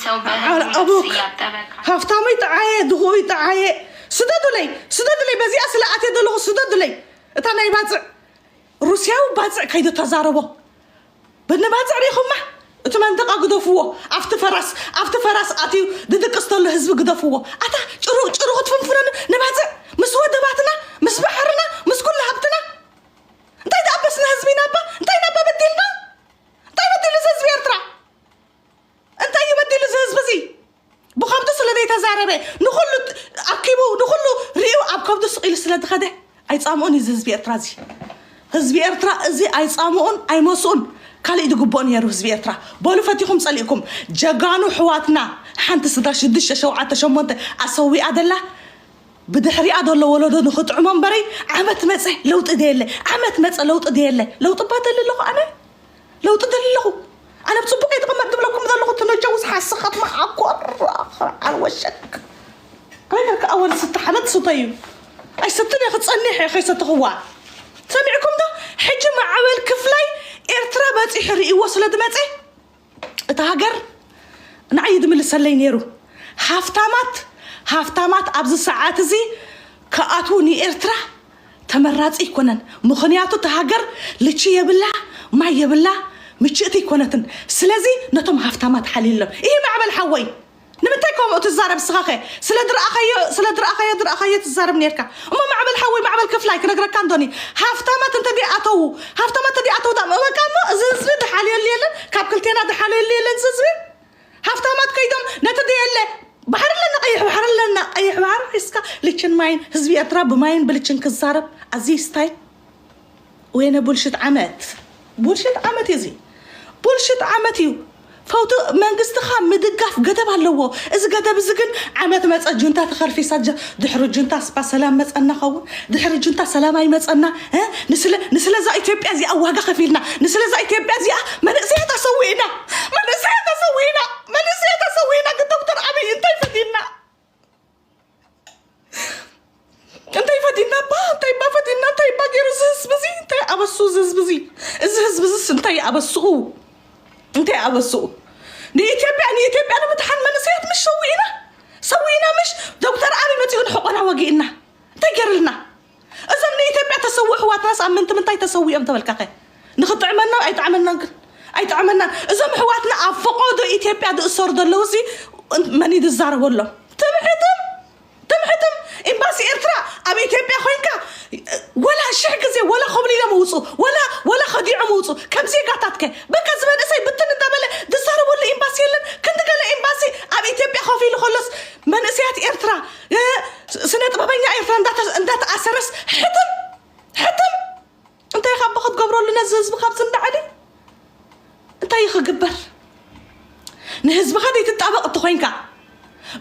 ሰው በህልሙ አረ፣ ነፍስ አቡክ እያጠበ ካለ ሀብታሙ ይጠዓየ፣ ድኹ ይጠዓየ። ስደዱለይ፣ ስደዱለይ፣ በዚኣ ስለ ኣትየ ዘለኹ ስደዱለይ። እታ ናይ ባጽዕ፣ ሩስያዊ ባጽዕ ከይዱ ተዛረቦ። ንባጽዕ ሪኹማ? እቲ መንደቓ ግደፍዎ። ኣብቲ ፈራስ፣ ኣብቲ ፈራስ ኣትዩ ድድቅስ ተሎ ህዝቢ ግደፍዎ። ኣታ ጭሩ፣ ጭሩ ክትፍንፍነኒ ንባጽዕ፣ ምስ ወደባትና፣ ምስ ባሕርና፣ ምስ ኩሉ ሃብትና። እንታይ ደኣበስና ህዝቢና እባ? እንታይ ነባ በዲልና? እንታይ በዲሉ እዚ ህዝቢ ኤርትራ? እንታይ እዩ በዲሉ እዚ ህዝቢ እዚ? ብኸብዱ ስለ ዘይተዛረበ፣ ንኹሉ ኣኪቡ፣ ንኹሉ ርእዩ ኣብ ከብዱ ስቕ ኢሉ ስለ ዝኸደ፣ ኣይጻምኡን እዩ እዚ ህዝቢ ኤርትራ እዚ። ህዝቢ ኤርትራ እዚ ኣይጻምኡን ኣይመስኡን። ካልእ ዝግብኦ ነይሩ ህዝቢ ኤርትራ። በሉ ፈቲኹም ጸሊእኩም። ጀጋኑ ኣሕዋትና ሓንቲ ስድራ ሽዱሽተ፣ ሸውዓተ፣ ሸሞንተ ኣሰዊኣ ደላ። ብድሕሪኣ ዘሎ ወለዶ ንኽጥዕሞ እምበረይ፣ ዓመት መጸ ለውጢ ደየለ፣ ዓመት መጸ ለውጢ ደየለ። ለውጢ እባ ደሊ ኣለኹ ኣነ። ለውጢ ደሊ ኣለኹ። ኣነ ብጽቡቕ እየ ዝቕመጥ ዝብለኩም ዘለኹ፣ እቲ ነጀው ዝሓስኻት መዓኮር ኣልወሸክ። ከመይ ጌርካ ኣወል ስተ ሓመድ ስተ እዩ። ኣይሰትን እየ፣ ክጸኒሕ እየ ከይሰተኽዋ። ሰሚዕኩም ዶ? ሕጂ ማዕበል ክፍላይ ኤርትራ በጺሑ ርእይዎ ስለ ዝመጸ፣ እታ ሃገር ንዓይ ድምልሰለይ ነይሩ። ሃፍታማት፣ ሃፍታማት ኣብዚ ሰዓት እዚ ክኣትዉ ንኤርትራ ተመራጺ ኣይኮነን። ምኽንያቱ እታ ሃገር ልቺ የብላ፣ ማይ የብላ፣ ምችእቲ ኣይኮነትን። ስለዚ ነቶም ሃፍታማት ሓልይሎም። ይሄ ማዕበል ሓወይ፣ ንምንታይ ከምኡ ትዛረብ ንስኻኸ? ስለ ድረኣኻዮ፣ ስለ ድረኣኻዮ፣ ድረኣኻዮ ትዛረብ ነርካ። እሞ ማዕበል ሓወይ፣ ማዕበል ክፍላይ ክነግረካ እንዶኒ። ሃፍታማት እንተ ደይኣተዉ፣ ሃፍታማት እንተ ደይኣተዉ ዳም እወቃ እሞ እዚ ህዝቢ ድሓልየሉ የለን፣ ካብ ክልቴና ድሓልየሉ የለን እዚ ህዝቢ። ሃፍታማት ከይዶም ነቲ ደየለ ባሕሪ ኣለና፣ ቀይሕ ባሕሪ ኣለና፣ ቀይሕ ባሕሪ ሒዝካ ልችን ማይን ህዝቢ ኤርትራ ብማይን ብልችን ክዛረብ ኣዝዩ ስታይ ወይነ ቡልሽት ዓመት። ቡልሽት ዓመት እዩ እዚ። ቡልሽት ዓመት እዩ። ፈውቲ መንግስትኻ ምድጋፍ ገደብ ኣለዎ። እዚ ገደብ እዚ ግን ዓመት መጸ ጁንታ ተኸርፊሳ ጀ-፣ ድሕሪ ጁንታ ስባ ሰላም መጸና ኸውን? ድሕሪ ጁንታ ሰላም ኣይመጸና? እ? ንስለ፣ ንስለዛ ኢትዮጵያ እዚኣ ዋጋ ከፊልና። ንስለዛ ኢትዮጵያ እዚኣ መንእሰያት ኣሰዊእና። መንእሰያት ኣሰዊእና። መንእሰያት ኣሰዊእና። ግን ዶክተር ኣቢይ እንታይ ፈዲና? እንታይ ፈዲና እባ? እንታይ እባ ፈዲና? እንታይ እባ ገይሩ እዚ ህዝቢ እዚ? እንታይ ኣበሱ እዚ ህዝቢ እዚ? እዚ ህዝቢ እዚስ እንታይ ኣበስኡ? እንታይ ኣበስኡ? ንኢትዮጵያ፣ ንኢትዮጵያ ንምድሓን መንእሰያት ምሽ ሰዊእና? ሰዊእና ምሽ? ዶክተር ኣቢይ መጺኡ ንሕቆና ወጊእና። እንታይ ገይርልና? እዞም ንኢትዮጵያ ተሰውኡ ኣሕዋትናስ ኣብ ምንቲ ምንታይ ተሰዊኦም ተበልካኸ? ንኽጥዕመና ኣይጥዕመናን ግን፣ ኣይጥዕመናን። እዞም ኣሕዋትና ኣብ ፈቖዶ ኢትዮጵያ ዝእሰሩ ዘለዉ እዚ መን እዩ ዝዛረበሎም? ትምሕትም፣ ትምሕትም። ኤምባሲ ኤርትራ ኣብ ኢትዮጵያ ኮይንካ ወላ ሽሕ ግዜ ወላ ኮብሊሎም ውፁ፣ ወላ፣ ወላ ከዲዖም ውፁ። ከም ዜጋታትከ በቃ እዚ መንእሰይ ብትን እንዳበለ ዝዛረበሉ ኤምባሲ የለን። ክንዲ ገለ ኤምባሲ ኣብ ኢትዮጵያ ኮፍ ኢሉ ከሎስ መንእሰያት ኤርትራ፣ እ፣ ስነ ጥበበኛ ኤርትራ እንዳተ-፣ እንዳተኣሰረስ ሕትም፣ ሕትም። እንታይ ኢኻ እባ ክትገብረሉ ነዚ ህዝቢ ካብዚ እንዳዓሊ? እንታይ እዩ ክግበር? ንህዝብኻ ዘይትጣበቕ እንተኾይንካ፣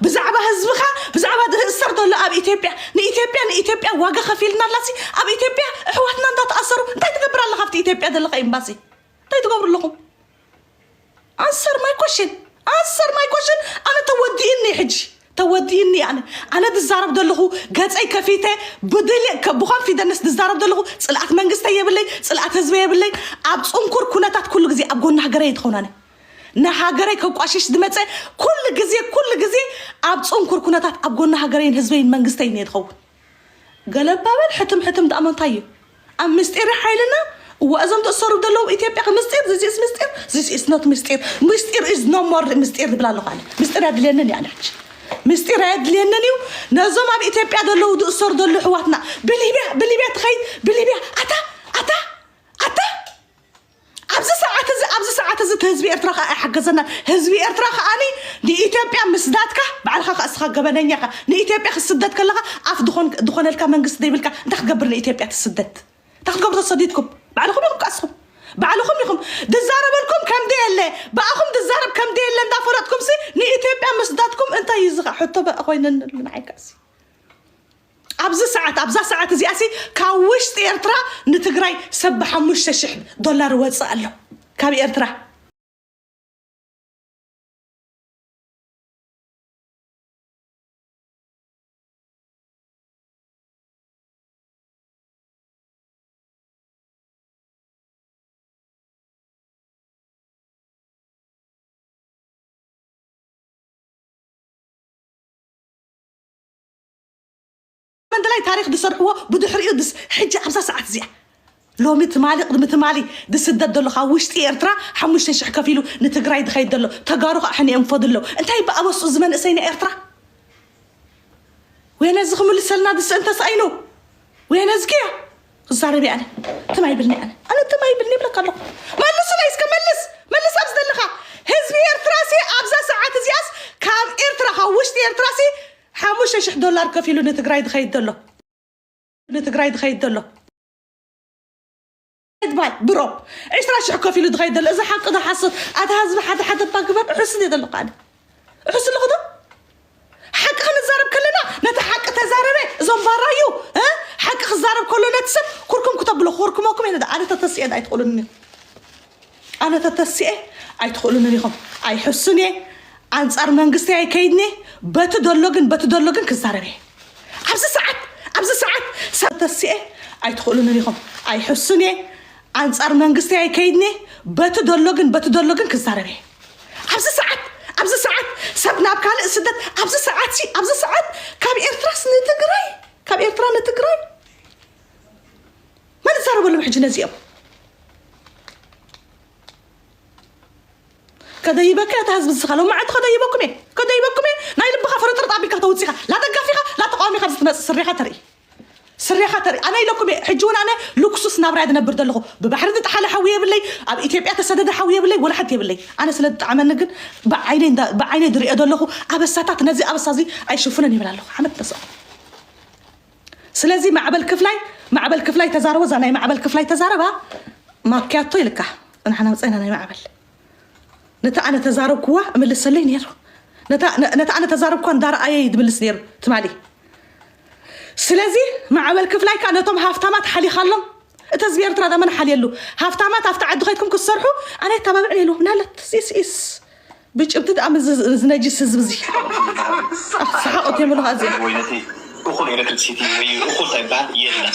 ብዛዕባ ህዝብኻ፣ ብዛዕባ ዝእሰር ዘሎ ኣብ ኢትዮጵያ፣ ንኢትዮጵያ፣ ንኢትዮጵያ ዋጋ ከፊልና ኣላሲ፣ ኣብ ኢትዮጵያ ኣሕዋትና እንዳተኣሰሩ እንታይ ትገብር ኣለኻ? ኣብቲ ኢትዮጵያ ዘለኻ ኤምባሲ እንታይ ትገብሩ ኣለኹም? Answer my question. Answer my question. ኣነ ተወዲእኒ ሕጂ። ተወዲእኒ ኣነ። ኣነ ድዛረብ ዘለኹ ገጸይ ከፊተ ብድል ከ-፣ ብኾንፊደንስ ድዛረብ ዘለኹ ጽልኣት መንግስተይ የብለይ፣ ጽልኣት ህዝበይ የብለይ። ኣብ ጽንኩር ኩነታት ኩሉ ግዜ ኣብ ጎኒ ሃገረይ እየ ዝኸውን ኣነ። ንሃገረይ ከቋሽሽ ዝመጸ ኩሉ ግዜ፣ ኩሉ ግዜ ኣብ ጽንኩር ኩነታት ኣብ ጎኒ ሃገረይን ህዝበይን መንግስተይን እየ ዝኸውን። ገለ ኣባበል ሕትም ሕትም ደኣ እንታይ እዩ? ኣብ ምስጢር ሓይልና። እዋ እዞም ተእሰሩ ዘለዉ ኢትዮጵያ ከ ምስጢር፣ this is ምስጢር፣ this is not ምስጢር። ምስጢር is no more ምስጢር ዝብል ኣለኹ ኣነ። ምስጢር ኣድልየንን እያ ሕጂ። ምስጢር ኣየድልየንን እዩ። ነዞም ኣብ ኢትዮጵያ ዘለዉ ዝእሰሩ ዘለዉ ኣሕዋትና ብሊብያ፣ ብሊብያ ትኸይድ፣ ብሊብያ ኣታ፣ ኣታ፣ ኣታ። ኣብዚ ሰዓት እዚ፣ ኣብዚ ሰዓት እዚ እቲ ህዝቢ ኤርትራ ከኣ ኣይሓገዘናን። ህዝቢ ኤርትራ ከኣኒ ንኢትዮጵያ ምስዳድካ፣ ባዕልኻ ከኣ እስኻ ገበነኛ ኢኻ። ንኢትዮጵያ ክትስደድ ከለኻ ኣፍ ድኾን-፣ ድኾነልካ መንግስቲ ዘይብልካ እንታይ ክትገብር ንኢትዮጵያ ትስደድ? እንታይ ክትገብሩ ተሰዲድኩም? ባዕልኹም ኢኹም ከኣ እስኹም። ባዕልኹም ኢኹም። ድዛረበልኩም ከም ደየለ፣ ብኣኹም ድዛረብ ከም ደየለ እንዳፈለጥኩምሲ ንኢትዮጵያ ምስዳድኩም እንታይ እዩ እዚ ኸኣ? ሕቶ በ-፣ ኮይነኒ ኣሎ ንዓይ ከኣሲ። ኣብዚ ሰዓት፣ ኣብዛ ሰዓት እዚኣሲ ካብ ውሽጢ ኤርትራ ንትግራይ ሰብ ብሓሙሽተ ሽሕ ዶላር ወፅእ ኣሎ ካብ ኤርትራ። ምንድላይ ታሪክ ዝሰርሕዎ ብድሕሪኡ ድስ ሕጂ ኣብዛ ሰዓት እዚኣ ሎሚ ትማሊ ቅድሚ ትማሊ ዝስደድ ዘሎ ካብ ውሽጢ ኤርትራ ሓሙሽተ ሽሕ ከፊሉ ንትግራይ ዝኸይድ ዘሎ ተጋሩ ከዓ ሕኒኦም ፈዱ ኣለዉ። እንታይ በኣበሱ እዚ መንእሰይ ናይ ኤርትራ ወየነ እዚ ክምልሰልና ድስ እንተሳኢኑ ወየነ እዝግያ ክዛረብ ኣነ ትማይ ብልኒ ኣነ ኣነ ትማይ ብልኒ ይብለካ ኣለኹ። መልሱ ናይ እስከ መልስ መልስ ኣብ ዝደለኻ ህዝቢ ኤርትራ ሲ ኣብዛ ሰዓት እዚኣስ ካብ ኤርትራ ካብ ውሽጢ ኤርትራ ሲ ሓሙሽተ ሽሕ ዶላር ከፊሉ ንትግራይ ዝኸይድ ዘሎ ንትግራይ ዝኸይድ ዘሎ ባይ ብሮ ዕስራ ሽሕ ከፊሉ ዝኸይድ ዘሎ እዚ ሓቂ ዶ ሓሶት? ኣታ ህዝቢ ሓደ ሓደ እባ ግበር። እሑስ እየ ዘለኹ ኣነ እሑስ ኣለኹ ዶ? ሓቂ ክንዛረብ ከለና ነቲ ሓቂ ተዛረበ። እዞም ባራዩ እ ሓቂ ክዛረብ ከሎ ነቲ ሰብ ኩርኩም ክተብሎ ክርኩመኩም እየ። ኣነ ተተስኤ ኣይትኽእሉኒ ኣነ ተተስኤ ኣይትኽእሉንን ኢኹም። ኣይሕሱን እየ። ኣንጻር መንግስቲ ኣይከይድኒ። በቲ ደሎ ግን በቲ ደሎ ግን ክዛረብ እየ። ኣብዚ ሰዓት ኣብዚ ሰዓት ሰብ ተስኤ ኣይትኽእሉንን ኢኹም። ኣይሕሱን እየ። ኣንጻር መንግስቲ ኣይከይድኒ። በቲ ደሎ ግን በቲ ደሎ ግን ክዛረብ እየ። ኣብዚ ሰዓት ኣብዚ ሰዓት ሰብ ናብ ካልእ ስደት ኣብዚ ሰዓት ሲ ኣብዚ ሰዓት ካብ ኤርትራስ ንትግራይ ካብ ኤርትራ ንትግራይ መን ይዛረበሎም ሕጂ ነዚኦም? ከደይበካ እታ ህዝቢ ዝስኻ ሎማዓንቲ ከደይበኩም እየ ከደይበኩም እየ። ናይ ልብኻ ፍርጥርጥ ኣቢልካ ተውፂኻ ላተጋፊኻ ላተቃዋሚኻ ኣብዚ ትመፅእ ስሪኻ ተርኢ ስሪኻ ተርኢ ኣነ ኢለኩም እየ። ሕጂ እውን ኣነ ልክሱስ ናብራ ዝነብር ዘለኹ ብባሕሪ ዝጠሓለ ሓዊ የብለይ ኣብ ኢትዮጵያ ተሰደደ ሓዊ የብለይ ወላ ሓንቲ የብለይ። ኣነ ስለ ዝጠዓመኒ ግን ብዓይነይ ዝሪኦ ዘለኹ ኣበሳታት ነዚ ኣበሳ እዚ ኣይሽፍነን ይብል ኣለኹ ዓመት ተሰ ስለዚ ማዕበል ክፍላይ ማዕበል ክፍላይ ተዛረቦ እዛ ናይ ማዕበል ክፍላይ ተዛረባ ማክያቶ ኢልካ ንሓና ውፃይና ናይ ማዕበል ነታ ኣነ ተዛረብኩዋ እምልሰለይ ነይሩ ነታ ኣነ ተዛረብኩዋ እንዳረኣየ ዝምልስ ነይሩ ትማሊ። ስለዚ ማዕበል ክፍላይ ከዓ ነቶም ሃፍታማት ሓሊኻሎም እቲ ህዝቢ ኤርትራ ዳመን ሓልየሉ ሃፍታማት ኣብቲ ዓዲ ከይድኩም ክትሰርሑ ኣነ ተባብዕ ነሉ ምናለት ሲስኢስ ብጭብቲ ደኣ ምዝ- ዝነጅስ ህዝቢ እዚ ኣስሓቆት የምሉ እዚ ወይ ነቲ እኹል ኤሌክትሪክሲቲ ወይ እኹል እንታይ ይበሃል የለን።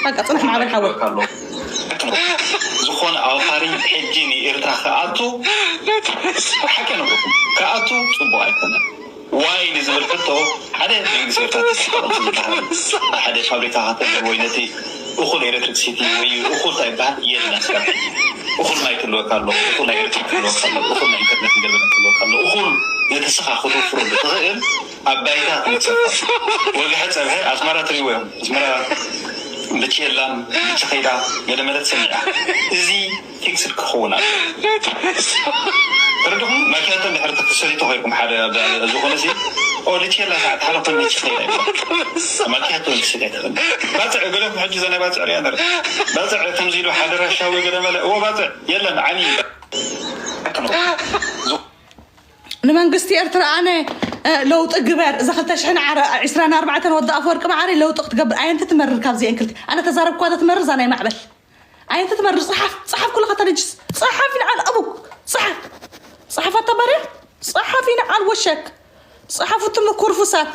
በቃ ጽንሕ ማዕበል ሓወይ ኣሎ። ዝኾነ ኣውፋሪ ሕጂ ንኤርትራ ክኣቱ ሓቂ ነው ክኣቱ ጽቡቅ ኣይኮነን። ዋይ ንዝብል ሕቶ ሓደ መንግስቲ ኤርትራ ተስፋ ዝበሃል ሓደ ፋብሪካ ከተብል ወይ ነቲ እኹል ኤሌክትሪክሲቲ ወይ እኹል እንታይ ይበሃል የለን። እኹል ማይ ክህልወካ ኣሎ፣ እኹል ናይ ኤሌክትሪክ ክህልወካ ኣሎ፣ እኹል ናይ ኢንተርኔት እንደበለ ክህልወካ ኣሎ፣ እኹል ነቲ ስኻ ክትውፍረሉ ትኽእል ኣብ ባይታ ክንጽፋ ወግሐ ጸብሐ ኣስመራ ትሪእዎ እዮም። ኣስመራ ብቼላን ብቸኸይዳ ገለ መለ ትሰሚዕ እያ። እዚ ፊክስድ ክኸውን ኣሎ። ተረድኹም? ማኪያቶ እንድሕር ተክሰሪ ተኾይኩም ሓደ ዝኾነ ሲ ኦልቼላ ሳዕ ተሓለኹም ብቸኸይዳ ይብላ ማኪያቶ ንክሰሪ ኣይትኽእል። ባፅዕ ገለኩም ሕጂ ዘናይ ባፅዕ ሪያ ነር ባፅዕ ከምዚ ኢሉ ሓደ ራሻዊ ገለ መለ እዎ ባፅዕ የለን ዓኒ ንመንግስቲ ኤርትራ ኣነ ለውጢ ግበር እዛ ክልተ ሽሕን ዕስራን ኣርባዕተን ወዲ ኣፈወርቂ መዓሪ ለውጢ ክትገብር ኣየንቲ ትመርር ካብዚአን ክልተ ኣነ ተዛረብኳ ትመርር እዛ ናይ ማዕበል ኣየንቲ ትመርር ፅሓፍ ፅሓፍ ኩሉ ከተነጅስ ፅሓፍ ይንዓል ኣቡክ ፅሓፍ ፅሓፍ ኣተበርያ ፅሓፍ ይንዓል ወሸክ ፅሓፉ ትም ኩርፉሳት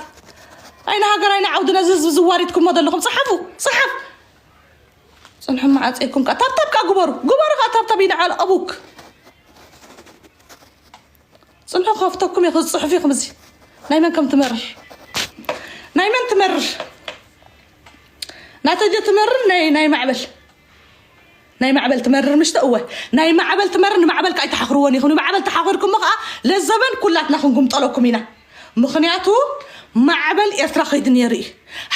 ኣይነ ሃገር ኣይነ ዓውዲ ነዚ ህዝቢ ዝዋሪድኩሞ ዘለኹም ፅሓፉ ፅሓፍ ፅንሑ መዓፀይኩም ከዓ ታብታብ ከዓ ግበሩ ግበሩ ከዓ ታብታብ ይንዓል ኣቡክ ፅንሑ ከፍተኩም እየ ክፅሑፍ ኢኹም እዚ ናይ መን ከም ትመርር ናይ መን ትመርር ናተጀ ትመርር ናይ ናይ ማዕበል ናይ ማዕበል ትመርር ምሽተ እወ ናይ ማዕበል ትመርር ንማዕበል ከዓ ኣይተሓኽርዎን ኢኹም ንማዕበል ተሓኺርኩሞ ከዓ ለዘበን ኩላትና ክንጉምጠለኩም ኢና ምኽንያቱ ማዕበል ኤርትራ ከይዱ ነይሩ እዩ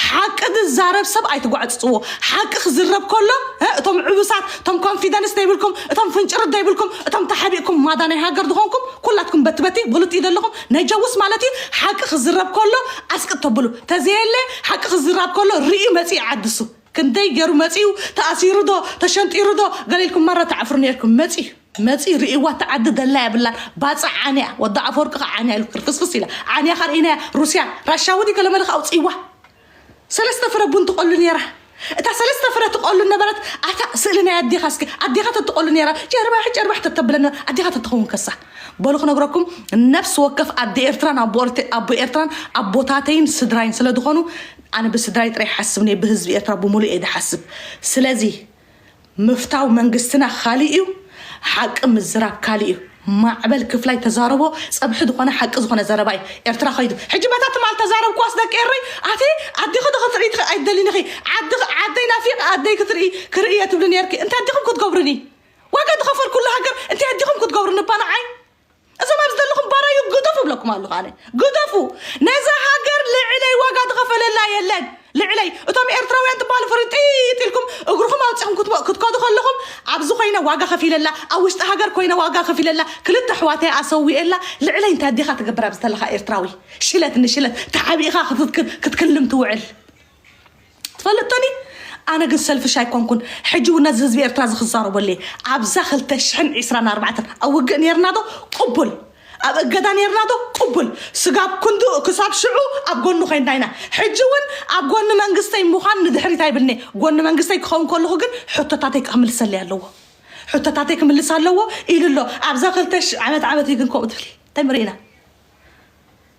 ሓቂ ዝዛረብ ሰብ ኣይትጓዕፅፅዎ ሓቂ ክዝረብ ከሎ እቶም ዕቡሳት እቶም ኮንፊደንስ ዘይብልኩም እቶም ፍንጭርት ዘይብልኩም እቶም ተሓቢእኩም ማዳ ናይ ሃገር ዝኾንኩም ኩላትኩም በትበቲ ብሉጥ እዩ ዘለኹም ነጀውስ ማለት እዩ ሓቂ ክዝረብ ከሎ ኣስቅጥ ተብሉ ተዘየለ ሓቂ ክዝራብ ከሎ ርእዩ መፅኡ ዓድሱ ክንደይ ገይሩ መፂኡ ተኣሲሩ ዶ ተሸንጢሩ ዶ ገሌልኩም ማራ ተዓፍሩ ነርኩም መፂኡ መፂ ርእይዋ እታ ዓዲ ደላ የብላን ባፅዕ ዓንያ ወዲ ኣፈወርቂ ከዓ ዓንያ ኢሉ ክርፍስፍስ ኢላ ዓንያ ከርእይናያ ሩስያ ራሻ ውዲ ገለመለ ኣውፅእዋ ሰለስተ ፍረ ቡን ትቆሉ ነይራ እታ ሰለስተ ፍረ ትቆሉ ነበረት ኣታ ስእሊ ናይ ኣዴኻ እስኪ ኣዴኻ ተትቆሉ ነይራ ጀርባሕ ጀርባሕ ተተብለና ኣዴኻ ተትኸውን ከሳ በሉ ክነግረኩም ነፍሲ ወከፍ ኣደ ኤርትራን ኣቦ ኤርትራን ኣቦታተይን ስድራይን ስለ ዝኾኑ ኣነ ብስድራይ ጥራይ ሓስብ ነ ብህዝቢ ኤርትራ ብምሉእ እየ ዝሓስብ ስለዚ ምፍታው መንግስትና ካሊእ እዩ፣ ሓቂ ምዝራብ ካሊእ እዩ። ማዕበል ክፍላይ ተዛረቦ። ጸብሒ ዝኾነ ሓቂ ዝኾነ ዘረባ እዩ። ኤርትራ ኸይዱ ሕጂ በታ ትማል ተዛረብኩዋስ ደቂ ኤረይ ኣቲ ኣዲኺ ዶ ክትርኢ ትኽ- ኣይደልን ኢኺ። ዓዲ ዓደይ ናፊቕ ኣደይ ክትርኢ ክርኢ እየ ትብሊ ነርኪ። እንታይ ኣዲኹም ክትገብሩኒ? ዋጋ ዝኸፈልኩሉ ሃገር እንታይ ኣዲኹም ክትገብሩኒ? ባንዓይ እዞም ኣብዚ ዘለኹም ባራዩ ግደፉ ብለኩም ኣለኹ። ኣነ ግደፉ። ነዛ ሃገር ልዕለይ ዋጋ ዝኸፈለላ የለን። ልዕለይ እቶም ኤርትራውያን ትበሃሉ ፍርጢጥ ኢልኩም እግርኹም ኣውፂኹም ክትከዱ ከለኹም ኣብዚ ኮይነ ዋጋ ከፊለላ፣ ኣብ ውሽጢ ሃገር ኮይነ ዋጋ ከፊለላ፣ ክልተ ኣሕዋተይ ኣሰዊኤላ። ልዕለይ እንታይ ኣዴኻ ትገብር ኣብዚ ዘለኻ ኤርትራዊ? ሽለት ንሽለት ተሓቢእኻ ክትክልም ትውዕል ትፈልጥኒ። ኣነ ግን ሰልፍሽ ኣይኮንኩን። ሕጂ እውን ነዚ ህዝቢ ኤርትራ እዚ ክዛረበሉ እየ። ኣብዛ ክልተ ሽሕን ዕስራን ኣርባዕተን ኣብ ውግእ ነርና ዶ? ቅቡል። ኣብ እገዳ ነርና ዶ? ቅቡል። ስጋብ ክንዱ ክሳብ ሽዑ ኣብ ጎኑ ኮይንና ኢና። ሕጂ እውን ኣብ ጎኒ መንግስተይ ምዃን ንድሕሪት ኣይብልኒ። ጎኒ መንግስተይ ክኸውን ከለኹ ግን ሕቶታተይ ክምልሰለይ ኣለዎ። ሕቶታተይ ክምልስ ኣለዎ ኢሉ ኣሎ። ኣብዛ ክልተ ሽሕ ዓመት ዓመት እዩ ግን ከምኡ ትብሊ እንታይ መሪእና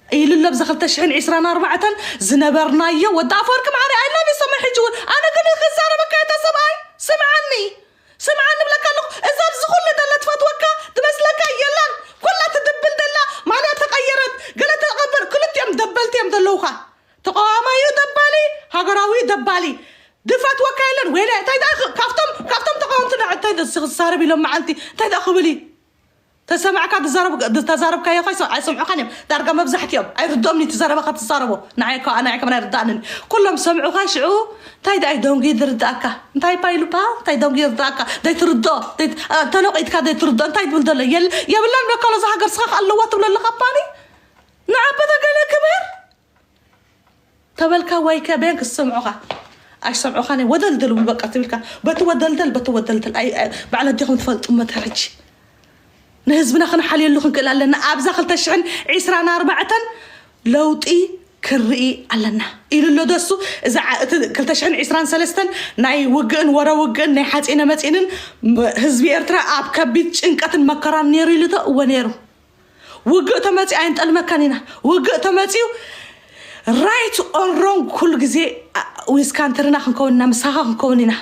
ኢሉ ኣሎ። ብዚ ክልተ ሽሕን ዕስራን ኣርባዕተን ዝነበርናዮ ወዲ ኣፈወርቂ ማዕረ ኣይ ላቭ ሰማይ ሕጂ እውን ኣነ ግን ክዛረበካ እየ። ሰብኣይ ስምዓኒ ስምዓኒ ብለካ ኣለኹ። እዛ ኣብዚ ኩሉ ደለ ትፈትወካ ትመስለካ የላን። ኩላ ትድብል ደላ ማልያ ተቐየረት ገለ ተቐበር ክልቲኦም ደበልቲ እዮም ዘለውካ። ተቃዋማዩ ደባሊ ሃገራዊ ደባሊ ድፈትወካ የለን። ወይለ እንታይ ደኣ ክ- ካብቶም ካብቶም ተቃወምቲ ንዓ እንታይ ደስ ክዛረብ ኢሎም መዓልቲ እንታይ ደኣ ክብል እዩ? ተሰማዕካ ተዛረብካዮ ኸ ኣይሰምዑኻን እዮም። ዳርጋ መብዛሕትኦም ኣይርድኦም እዩ ትዛረበካ ትዛረቦ። ንዓይ ከ ንዓይ ከም ኣይርዳእንን። ኩሎም ሰምዑኻ ሽዑ እንታይ ደኣ እዩ ደንጉዩ ዝርዳእካ? እንታይ እባ ኢሉባ እንታይ ደንጉዩ ዝርዳእካ? ዘይትርድኦ ተለቂጥካ ዘይትርድኦ እንታይ ትብል ዘሎ? የብላን በካሎ እዛ ሃገር ስኻ ኣለዋ ትብሎ ኣለኻ ባኒ ንዓበታ ገለ ክበር ተበልካ ወይ ከ በን ክሰምዑኻ ኣይሰምዑኻን እዮም። ወደልደል ውል በቃ ትብልካ በቲ ወደልደል በቲ ወደልደል ኣይ- ኣይ- ባዕለ ዲኹም ትፈልጡ መተረጂ ንህዝብና ክንሓልየሉ ክንክእል ኣለና። ኣብዛ ክልተ ሽሕን ዕስራን ኣርባዕተን ለውጢ ክርኢ ኣለና ኢሉ ኣሎ ደሱ። እዚ ዓ- እቲ ክልተ ሽሕን ዕስራን ሰለስተን ናይ ውግእን ወረ ውግእን ናይ ሓፂነ መፂንን ም- ህዝቢ ኤርትራ ኣብ ከቢድ ጭንቀትን መከራን ነይሩ ኢሉ ዶ? እወ ነይሩ። ውግእ ተመፂኡ ኣይንጠልመካን ኢና። ውግእ ተመፂኡ right or wrong ኩሉ ግዜ ዊዝ ካንትርና ክንከውን ኢና ምሳኻ ክንከውን ኢና።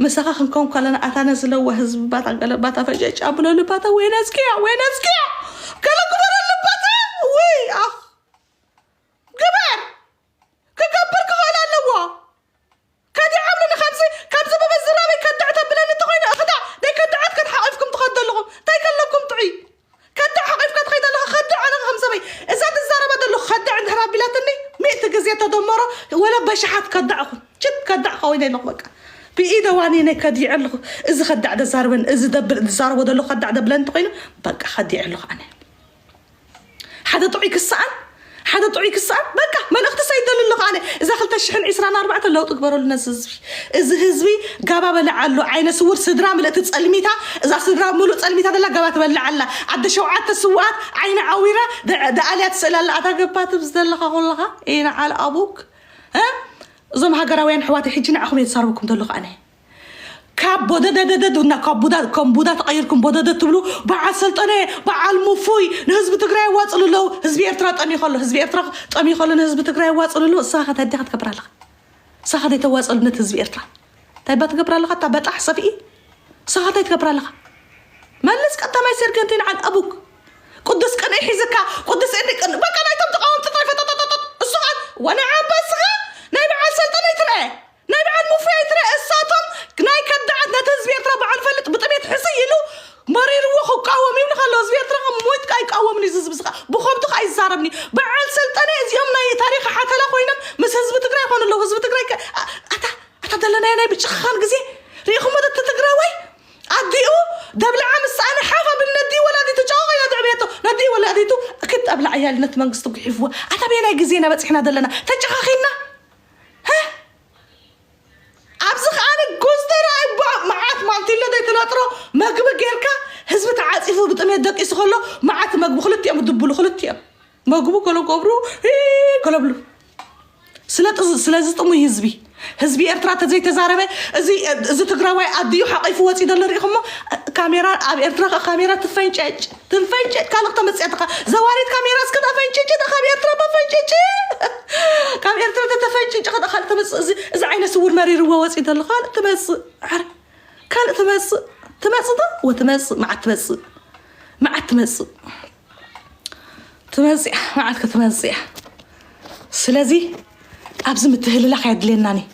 ምሳኻ ክንከውን ከለና ኣታ ነዝለዋ ህዝቢ ባታ ገለ ባታ ፈጨጭ ኣብለሉ ባታ ወይነዝኪያ ወይነዝኪያ ገለ ግበረሉ ባታ ወይ ኣኽ ግበር ክገብር ክኽእል ኣለዎ። ከዲዖምኒ ንከምዚ ከምዚ ብምዝራበይ ከድዕ ተብለኒ እንተኮይነ እኽዳዕ ናይ ከድዓት ከትሓቂፍኩም ትኸዱ ኣለኹም እንታይ ከለኩም ጥዑይ ከድዕ ሓቂፍካ ትኸይድ ኣለኻ ከድዕ ኣለኻ ከም ሰበይ እዛ ትዛረባ ዘለኹ ከድዕ እንድሕር ኣቢላትኒ ሚእቲ ግዜ ተደመሮ ወላ በሽሓት ከዳዕ ኹን ችት ከዳዕ ከወይነ ኣለኹ በቃ ብኢደ ዋኒ ናይ ከዲዕ ኣለኹ እዚ ከዳዕ ደዛርበን እዚ ደብል ዝዛረቦ ዘለኹ ከዳዕ ደብለን እንተኮይኑ በቃ ከዲዕ ኣለኹ ኣነ ሓደ ጥዑይ ክሰኣን ሓደ ጥዑይ ክሰኣን በቃ መልእኽቲ ሰይደሉ ኣለኹ ኣነ እዛ ክልተ ሽሕን ዕስራን ኣርባዕተን ለውጢ ግበረሉ ነዚ ህዝቢ እዚ ህዝቢ ጋባ በልዓ ኣሎ ዓይነ ስውር ስድራ ምልእቲ ፀልሚታ እዛ ስድራ ሙሉእ ፀልሚታ ዘላ ጋባ ትበልዕ ኣላ ኣደ ሸውዓተ ስውኣት ዓይነ ዓዊራ ደኣልያ ትስእል ኣላ ኣታ ገባ ትብዚ ዘለኻ ኩለኻ ኢና ዓል ኣቡክ እዞም ሃገራውያን ኣሕዋተይ ሕጂ ንዓኹም እየ ዝዛረበኩም ዘለኹ ኣነ ካብ ቦደደደደድ እና ካብ ቡዳ ከም ቡዳ ተቐይርኩም ቦደደ ትብሉ በዓል ሰልጠነ በዓል ሙፉይ ንህዝቢ ትግራይ ኣዋፅሉ ኣለዉ ህዝቢ ኤርትራ ጠሚ ከሎ ህዝቢ ኤርትራ ጠሚ ከሎ ንህዝቢ ትግራይ ኣዋፅሉ ኣለዉ እሳ ከ እንታይ ክትገብር ኣለኻ እሳ ከ ዘይተዋፅሉ ነቲ ህዝቢ ኤርትራ እንታይ ባ ትገብር ኣለኻ እታ በጣሕ ሰፍኢ እሳ ከ እንታይ ትገብር ኣለኻ መልስ ቀዳማይ ሰርገንቲን ዓል ኣቡክ ቅዱስ ቅንኢ ሒዝካ ቅዱስ እኒ ቅን በቃ ናይቶም ተቃወምቲ ጥራይ ፈጠጠጠጠጥ እሱ ከዓ ወነ ዓበስኻ ናይ በዓል ሰልጠነ ይትረአ ናይ በዓል ሙፍያ ይትረአ እሳቶም ናይ ከዳዓት ነቲ ህዝቢ ኤርትራ በዓል ፈልጥ ብጥሜት ሕስይ ኢሉ መሪርዎ ክቃወም ይብሉ ከለዉ ህዝቢ ኤርትራ ከም ሞይትካ ኣይቃወምን እዩ ህዝቢ ስኻ ብኸምቱ ከዓ ይዛረብኒ በዓል ሰልጠነ እዚኦም ናይ ታሪክ ሓተላ ኮይኖም ምስ ህዝቢ ትግራይ ይኾኑ ኣለዉ ህዝቢ ትግራይ ከ- ኣ- ኣታ ኣታ ዘለናዮ ናይ ብጭኻን ግዜ ርኢኹሞ ዶ እቲ ትግራዋይ ኣዲኡ ደብልዓ ምስ ሰኣነ ሓፍ ኣብል ነዲኡ ወላዲቱ ጨቐቕ ኢላ ዘዕበየቶ ነዲኡ ወላዲቱ ክትጠብልዓ እያ ኢሉ ነቲ መንግስቲ ጉሒፍዎ ኣታ በየናይ ግዜና በፂሕና ዘለና ተጨኻኺና ኣብዚ ከዓኒ ጎዝደራ ይባእ መዓት ማልቲሎ ዘይትነጥሮ መግቢ ጌርካ ህዝቢ ተዓፂፉ ብጥሜት ደቂሱ ከሎ መዓት መግቢ ክልቲኦም ድብሉ ክልቲኦም መግቡ ገለ ገብሩ እ፣ ገለ ብሉ ስለ ጥዝ- ስለ ዝጥሙይ ህዝቢ ህዝቢ ኤርትራ ተዘይተዛረበ እዚ እዚ ትግራዋይ ኣድዩ ሓቂፉ ወፂ ዘሎ ርኢኹሞ ካሜራ ኣብ ኤርትራ ከ ካሜራ ትፈንጨጭ ትንፈንጨጭ ካልእ ክተመፅያ ተኻ ዘዋሪት ካሜራ እስከ ተፈንጭጭ ተኻብ ኤርትራ በፈንጭጭ ካብ ኤርትራ ተተፈንጭጭ ከ ካልእ ተመፅእ እዚ እዚ ዓይነ ስውር መሪርዎ ወፂ ዘሎ ካልእ ትመፅእ ዓረ ካልእ ትመፅእ ትመፅእ ዶ ወትመፅእ መዓት ትመፅእ መዓት ትመጽእ ትመጽእ መዓት ክትመጽእ እያ። ስለዚ ኣብዚ ምትህልላኽ ኣየድልየናን እዩ።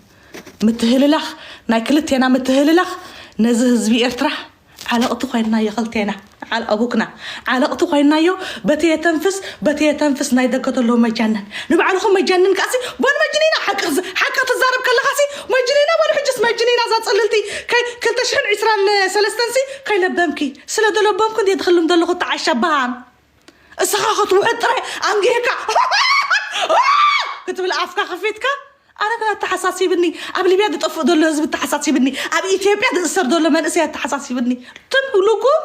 ምትህልላኽ፣ ናይ ክልቴና ምትህልላኽ ነዚ ህዝቢ ኤርትራ ዓለቕቲ ኮይንናዮ። ክልቴና ዓል ኣቡክና ዓለቕቲ ኮይንናዮ። በቲ የተንፍስ በቲ የተንፍስ ናይ ደገ ተለዉ መጃንን ንባዕልኹም መጃንን ከዓሲ ቦን መጅኒና ሓቂ ክዝ- ሓቂ ክትዛረብ ከለኻሲ መጅኒና ወሉ ሕጅስ መጅኒና እዛ ጽልልቲ ከይ ክልተ ሽሕን ዕስራን ሰለስተንሲ ከይለበምኪ ስለ ደለበምኩ እንዴ ትኽልም ዘለኹ ተዓሻባሃም እስኻ ክትውሕጥ ጥራይ ኣንጊህካ ክትብል ኣፍካ ከፊትካ ኣነ ግን ኣተሓሳሲብኒ ኣብ ሊብያ ዝጠፍእ ዘሎ ህዝቢ ኣተሓሳሲብኒ ኣብ ኢትዮጵያ ዝእሰር ዘሎ መንእሰይ ኣተሓሳሲብኒ ትም ልጉም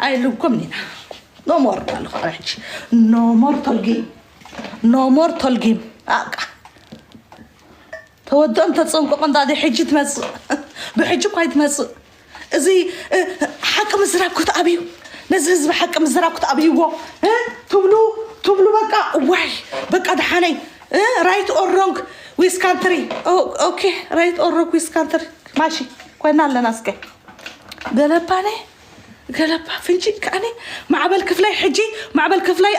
ኣይልጉም ኢና ኖሞር ኣለኹ ሕጂ ኖሞር ቶልጊም ኖሞር ቶልጊም ኣቃ ተወደኦም ተጸንቀቑ እንዳ ሕጂ ትመጽእ ብሕጂ እኳ ትመጽእ እዚ ሓቂ ምዝራብ ክትኣብዩ ነዚ ህዝቢ ሓቂ ምዝራብ ክትኣብይዎ ትብሉ ትብሉ በቃ ዋይ በቃ ደሓነይ right or wrong with country okay right or wrong with country ማሺ ኮይና ኣለና እስከ ገለባነ ገለባ ፍንጂ ከኣኒ ማዕበል ክፍላይ ሕጂ ማዕበል ክፍላይ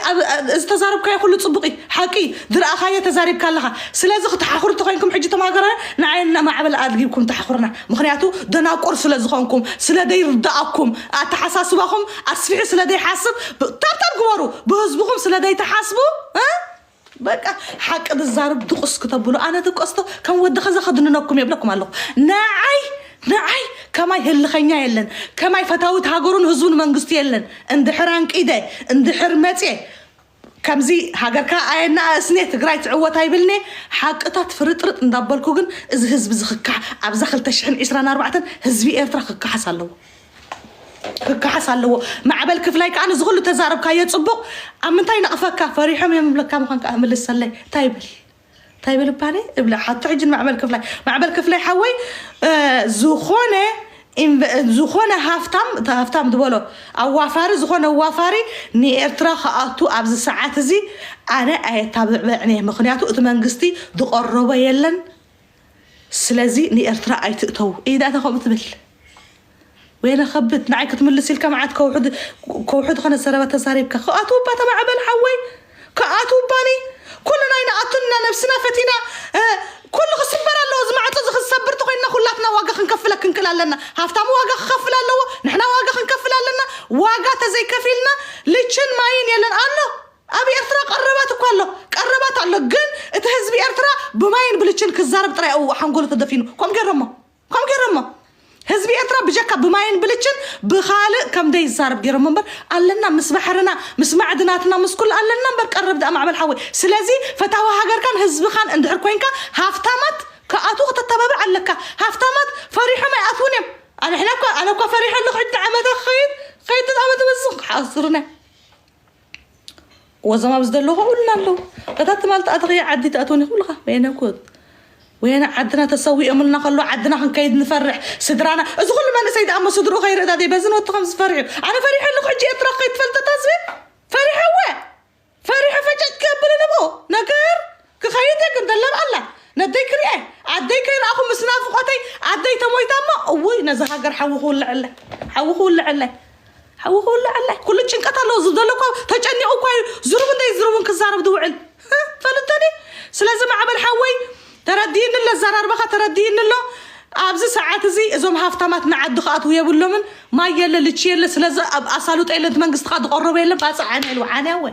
ዝተዛረብካዮ ኩሉ ፅቡቅ እዩ ሓቂ ዝረኣኻዮ ተዛሪብካ ኣለኻ ስለዚ ክትሓኽሩ ተኮይንኩም ሕጂ ተማገረ ንዓይ ማዕበል ኣድጊብኩም ተሓኽሩና ምክንያቱ ደናቁር ስለ ዝኾንኩም ስለ ደይርዳኣኩም ኣተሓሳስባኹም ኣስፊሑ ስለ ደይሓስብ ታብታብ ግበሩ ብህዝብኹም ስለ ደይተሓስቡ በቃ ሓቂ ዝዛርብ ድቁስ ክተብሉ ኣነ ትቆስቶ ከም ወዲ ከዛ ከድንነኩም የብለኩም ኣለኹ ንዓይ ንዓይ ከማይ ህልኸኛ የለን ከማይ ፈታዊት ሃገሩን ህዝቡን መንግስቱ የለን እንድሕር ኣንቂደ እንድሕር መፅየ ከምዚ ሃገርካ ኣየናኣስኔ ትግራይ ትዕወት ኣይብልኔ ሓቅታት ፍርጥርጥ እንዳበልኩ ግን እዚ ህዝቢ ዝክካሕ ኣብዛ ክልተ ሽሕን ዕስራን ኣርባዕተን ህዝቢ ኤርትራ ክካሓስ ኣለዎ ክካሓስ ኣለዎ ማዕበል ክፍላይ ከዓ ንዚ ኩሉ ተዛረብካዮ ፅቡቅ ኣብ ምንታይ ነቕፈካ ፈሪሖም እዮም ይብለካ ምኳን ከዓ ምልሰለይ እንታይ ይብል እንታይ ይብል እባኒ እብለ ሓቶ ሕጂ ንማዕበል ክፍላይ ማዕበል ክፍላይ ሓወይ ዝኾነ ዝኾነ ሃፍታም ሃፍታም ዝበሎ ኣዋፋሪ ዝኾነ ኣዋፋሪ ንኤርትራ ክኣቱ ኣብዚ ሰዓት እዚ ኣነ ኣየታብዕብዕን እየ ምክንያቱ እቲ መንግስቲ ዝቀረቦ የለን ስለዚ ንኤርትራ ኣይትእተው ኢዳ እታ ከምኡ ትብል ወይነ ከብድ ንዓይ ክትምልስ ኢልካ መዓት ከውሕድ ከነ ዘረባ ተዛሪብካ ክኣትውባ ተማዕበል ሓወይ ክኣትውባኒ ኩሉ ናይ ንኣቱና ነብስና ፈቲና ኩሉ ክስበር ኣለዎ እዚ ማዕፆ እዚ ክሰብር ተኮይንና ኩላትና ዋጋ ክንከፍለ ክንክል ኣለና ሃፍታሙ ዋጋ ክከፍል ኣለዎ ንሕና ዋጋ ክንከፍል ኣለና ዋጋ ተዘይከፊልና ልችን ማይን የለን ኣሎ ኣብ ኤርትራ ቀረባት እኳ ኣሎ ቀረባት ኣሎ ግን እቲ ህዝቢ ኤርትራ ብማይን ብልችን ክዛረብ ጥራይ ሓንጎሉ ተደፊኑ ከም ገይሮሞ ከም ገይሮሞ ህዝቢ ኤርትራ ብጀካ ብማይን ብልችን ብካልእ ከም ደይዛረብ ገይሮሞ እምበር ኣለና ምስ ባሕርና ምስ ማዕድናትና ምስ ኩሉ ኣለና እምበር ቀርብ ደኣ ማዕበል ሓወይ ስለዚ ፈታዊ ሃገርካን ህዝብኻን እንድሕር ኮይንካ ሃፍታማት ክኣትዉ ከተተባብዕ ኣለካ ሃፍታማት ፈሪሖም ኣይኣትዉን እዮም ኣንሕና እኳ ኣነ እኳ ፈሪሖ ኣለኹ ሕጂ ዓመታ ክኸይድ ከይድ ዓመት ወስኽ ሓስርነ ወዞም ኣብ ዝደለኹ ኩልና ኣለዉ እታ ትማልቲ ኣተኽየ ዓዲ ትኣትወኒ ክብልኻ ወየነ ኩት ወየነ ዓድና ተሰዊኦምልና ከሎ ዓድና ክንከይድ ንፈርሕ ስድራና እዚ ኩሉ መንእሰይ ደኣ እሞ ስድርኡ ከይርኢ ዳደይ በዚ ንወዲ ከም ዝፈርሕ እዩ ኣነ ፈሪሐ ኣለኹ ሕጂ ኤርትራ ከይትፈልጠታ ዝብል ፈሪሐ እወ ፈሪሐ ፈጨጭ ከብል ንብኡ ነገር ክኸይድ ግን ደለብ ኣላ ነደይ ክሪኤ ኣደይ ከይረኣኹ ምስ ናፍቆተይ ኣደይ ተሞይታ እሞ እውይ ነዚ ሃገር ሓዊ ክውልዐለ ሓዊ ክውልዐለ ሓዊ ክውልዐለ ኩሉ ጭንቀት ኣለዎ ዝብደሎ እኮ ተጨኒቑ እኮ እዩ ዝሩብ እንደይ ዝሩብን ክዛረብ ዝውዕል ፈልጠኒ ስለዚ ማዕበል ሓወይ ተረዲእኒ ኣሎ ኣዘራርባኻ ተረዲእኒ ኣሎ ኣብዚ ሰዓት እዚ እዞም ሃፍታማት ንዓዲ ክኣትዉ የብሎምን ማይ የለ ልቺ የለ ስለዚ ኣብ ኣሳልጦ የለ እቲ መንግስቲ ከዓ ዝቀረበ የለ ባፅዕ ዓንያ ኢልዎ ዓንያ ወ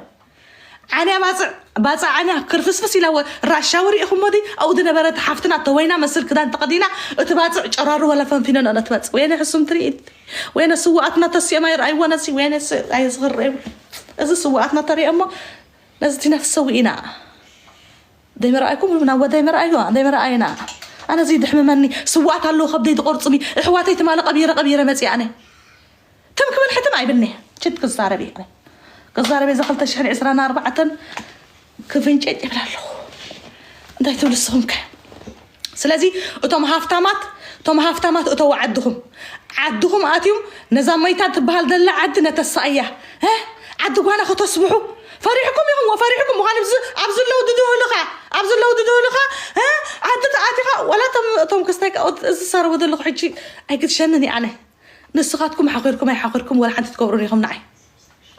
ዓንያ ባፅዕ ባፅዕ ዓንያ ክርፍስፍስ ኢላ ወ ራሻ ወሪእኹሞ ዲ ኣብኡ ዝነበረት ሓፍትና ተወይና መስል ክዳን ተቐዲና እቲ ባፅዕ ጨራሩ ወላ ፈንፊኖ ነቲ ባፅዕ ወይነ ሕሱም ትርኢት ወይነ ስዋኣትና ተሲኦም ኣይረኣይዎ ነሲ ወይነ ኣይዝኽር እዚ ስዋኣትና ተሪኦ እሞ ነዚ ቲና ትሰዊ ኢና ደይመርኣይኩም ናብ ወደይ መርኣዩ ደይመርኣይና ኣነ እዚ ድሕምመኒ ስዋኣት ኣለዉ ከብደይ ዝቆርፅሚ እሕዋተይ ትማለ ቀቢረ ቀቢረ መፅእ ኣነ ትም ክብል ሕትም ኣይብልኒ ችት ክዛረብ እየ ክዛረብ እየ ክልተ ሽሕን ዕስራን ኣርባዕተን ክፍንጨጭ ይብል ኣለኹ እንታይ ትብሉ ስኹምከ ስለዚ እቶም ሃፍታማት እቶም ሃፍታማት እተው ዓድኹም ዓድኹም ኣትዩም ነዛ መይታ ትበሃል ዘላ ዓዲ ነተሳእያ ዓዲ ጓና ከተስብሑ ፈሪሕኩም ኢኹም ወፈሪሕኩም ምዃን ኣብዚ ኣለዉ ድድህሉኻ ኣብዚ ኣለዉ ድድህሉኻ ዓዲ ተኣቲኻ ወላ እቶም ክስታይ ዝሰርቡ ዘለኹ ሕጂ ኣይግድሸንን ኣነ ንስኻትኩም ሓኺርኩም ኣይሓኺርኩም ወላ ሓንቲ ትገብሩን ኢኹም ንዓይ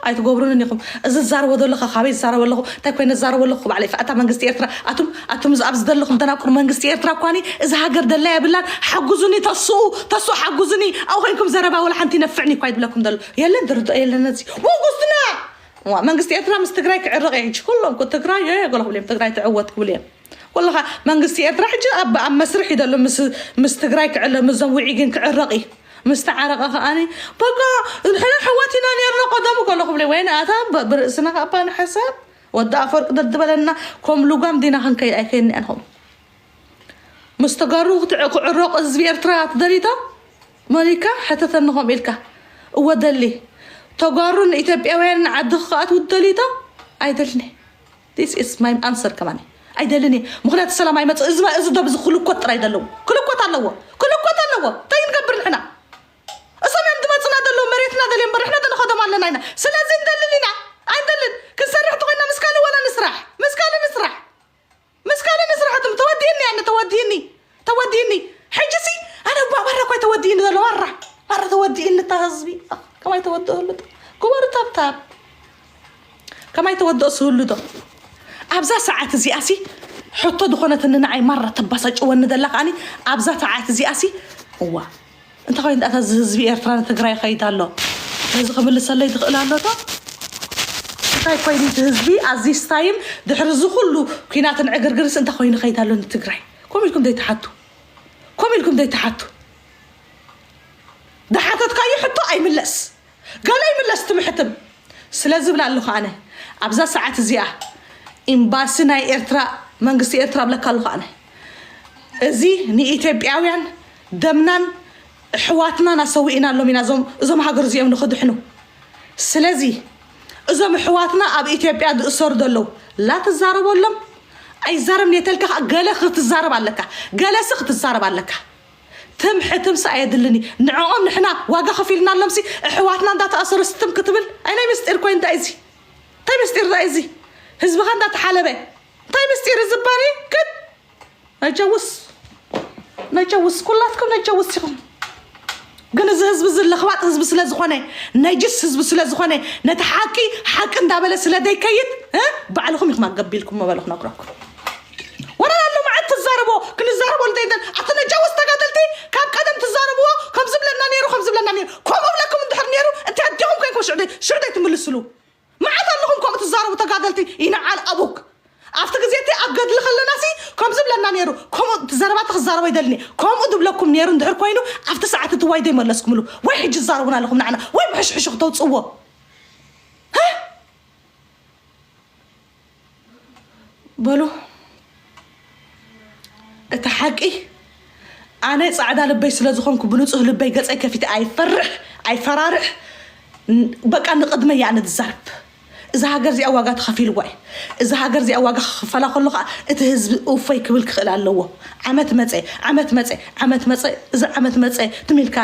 ኣይትገብሩንን ኢኹም። እዚ ዝዛረቦ ዘለኹ ካበይ ዝዛረቦ ኣለኹ እንታይ ኮይነ ዝዛረቦ ኣለኹ ባዕለይ። እታ መንግስቲ ኤርትራ ኣቱም ኣቱም ኣብዚ ዘለኹም ተናቁር መንግስቲ ኤርትራ እኳኒ እዚ ሃገር ደላ የብላን። ሓጉዙኒ ተስኡ ተስኡ ሓጉዙኒ። ኣብ ኮይንኩም ዘረባ ወላ ሓንቲ ነፍዕኒ እኳ ይብለኩም ዘሎ የለን። ድርድኦ የለን። ነዚ መንግስትና ዋ መንግስቲ ኤርትራ ምስ ትግራይ ክዕረቕ እዩ። ኩሎም ትግራይ ገለ ክብሉ እዮም። ትግራይ ትዕወት ክብሉ እዮም። ወላኻ መንግስቲ ኤርትራ ሕጂ ኣብ ኣብ መስርሕ እዩ ዘሎ። ምስ ምስ ትግራይ ክዕለ ምስ ዞም ውዒግን ክዕረቕ እዩ። ምስ ተዓረቐ ከኣኒ በቃ ንሕና ሕዋት ኢና ነርና ቀደሙ ከሎ ክብለ ወይ ንኣታ ብርእስና ከኣባ ንሓሳብ ወዲ ኣፈወርቂ ደድበለና። ከም ልጓም ዲና ክንከይድ ኣይከይኒ ኣንኹም ምስ ተጋሩ ክዕረቕ ህዝቢ ኤርትራ ትደሊታ መሊካ ሕተተኒ ከም ኢልካ እወ ደሊ ተጋሩን ኢትዮጵያውያንን ዓዲ ክኣትዉ ደሊታ ኣይደልኒ። This is my answer ከማን ኣይደልን እየ። ምክንያቱ ሰላም ኣይመጽእ እዚ እዚ ደብ እዚ ክልኮት ጥራይ ዘለዎ ክልኮት ኣለዎ ክልኮት ኣለዎ። እንታይ ንገብር ንሕና እሶም እዮም ዝመጽና ዘለዉ መሬትና ደልዮም እምበር ንሕና ደንኸዶም ኣለና ኢና። ስለዚ እንደልን ኢና ኣይደልን ክንሰርሕ ተኮይና ምስ ካልእ ወላ ንስራሕ ምስ ካልእ ንስራሕ ምስ ካልእ ንስራሕ ትም ተወዲእኒ ኣነ ተወዲእኒ ተወዲእኒ ሕጂ ሲ ኣነ ባ ማራ እኳ ተወዲእኒ ዘሎ ማራ ማራ ተወዲእኒ እታ ህዝቢ ከማይ ተወድኦ ህሉ ዶ ግበሩ ታብታብ ከማይ ተወድኦ ስህሉ ዶ ኣብዛ ሰዓት እዚኣ ሲ ሕቶ ዝኾነትኒ ንዓይ ማራ ተባሳጭወኒ ዘላ ከኣኒ ኣብዛ ሰዓት እዚኣ ሲ እዋ እንተ ኮይኑ ዳእታ እዚ ህዝቢ ኤርትራ ንትግራይ ይኸይድ ኣሎ ነዚ ክምልሰለይ ትኽእል ኣሎ ዶ እንታይ ኮይኑ እቲ ህዝቢ ኣዚ ስታይም ድሕሪ እዚ ኩሉ ኩናትን ዕግርግርስ እንተ ኮይኑ ይኸይድ ኣሎ ንትግራይ ኮም ኢልኩም ዘይትሓቱ ኮም ኢልኩም ዘይትሓቱ ዝሓተትካዮ ሕቶ ኣይምለስ ገለ ይምለስ ትምሕትም ስለ ዝብል ኣለኹ ኣነ ኣብዛ ሰዓት እዚኣ ኤምባሲ ናይ ኤርትራ መንግስቲ ኤርትራ ብለካ ኣለኹ ኣነ እዚ ንኢትዮጵያውያን ደምናን ኣሕዋትናን ኣሰዊእናሎም ኢና እዞም እዞም ሃገር እዚኦም ንኽድሕኑ ስለዚ እዞም ኣሕዋትና ኣብ ኢትዮጵያ ዝእሰሩ ዘለዉ ላ ትዛረበሎም ኣይዛረብን እየ ተልካ ከዓ ገለ ክትዛረብ ኣለካ ገለሲ ክትዛረብ ኣለካ ትም ሕትምሲ ኣየድልን እዩ ንዕኦም ንሕና ዋጋ ከፊልናሎምሲ ኣሕዋትና እንዳተኣሰሩ ስትም ክትብል ኣይ ናይ ምስጢር ኮይ እንታይ እዚ እንታይ ምስጢር ዳ እዚ ህዝብኻ እንዳተሓለበ እንታይ ምስጢር ዝባል ግን ነጀውስ ነጀውስ ኩላትኩም ነጀውስ ኢኹም ግን እዚ ህዝቢ እዚ ለኽባጥ ህዝቢ ስለ ዝኾነ ነጅስ ህዝቢ ስለ ዝኾነ ነቲ ሓቂ ሓቂ እንዳበለ ስለ ዘይከይድ ባዕልኹም ኢኹም ኣገቢልኩም መበለ ክነግረኩም ወላ ኣሎ መዓት ትዛረቦ ክንዛረቦ እንተይደል ኣቲ ነጃውስ ተጋደልቲ ካብ ቀደም ትዛረብዎ ከም ዝብለና ነይሩ ከም ዝብለና ነይሩ ከምኡ ብለኩም እንድሕር ነይሩ እንታይ ኣዲኹም ኮይንኩም ሽዕደይ ሽዕደይ ትምልስሉ መዓት ኣለኹም ከምኡ ትዛረቡ ተጋደልቲ ይንዓል ኣቡክ ኣብቲ ግዜ እቲ ኣብ ገድሊ ከለና ሲ ከም ዝብለና ነይሩ ከምኡ ዘረባቲ ክዛረቦ ይደልኒ ከምኡ ዝብለኩም ነይሩ እንድሕር ኮይኑ ኣብቲ ሰዓት እቲ ዋይ ዘይመለስኩምሉ ወይ ሕጂ ትዛረቡና ኣለኹም ንዓና ወይ ብሕሽሕሹ ክተውፅዎ በሉ እቲ ሓቂ ኣነ ፃዕዳ ልበይ ስለ ዝኾንኩ ብንፁህ ልበይ ገፀይ ከፊተ ኣይፈርሕ ኣይፈራርሕ በቃ ንቕድመይ ኣነ ዝዛረብ እዛ ሃገር እዚኣ ዋጋ ተኸፊልዋ እዩ እዛ ሃገር እዚኣ ዋጋ ክኽፈላ ከሎ ከዓ እቲ ህዝቢ እፎይ ክብል ክኽእል ኣለዎ ዓመት መፀ ዓመት መፀ ዓመት መፀ እዚ ዓመት መፀ ትሚልካ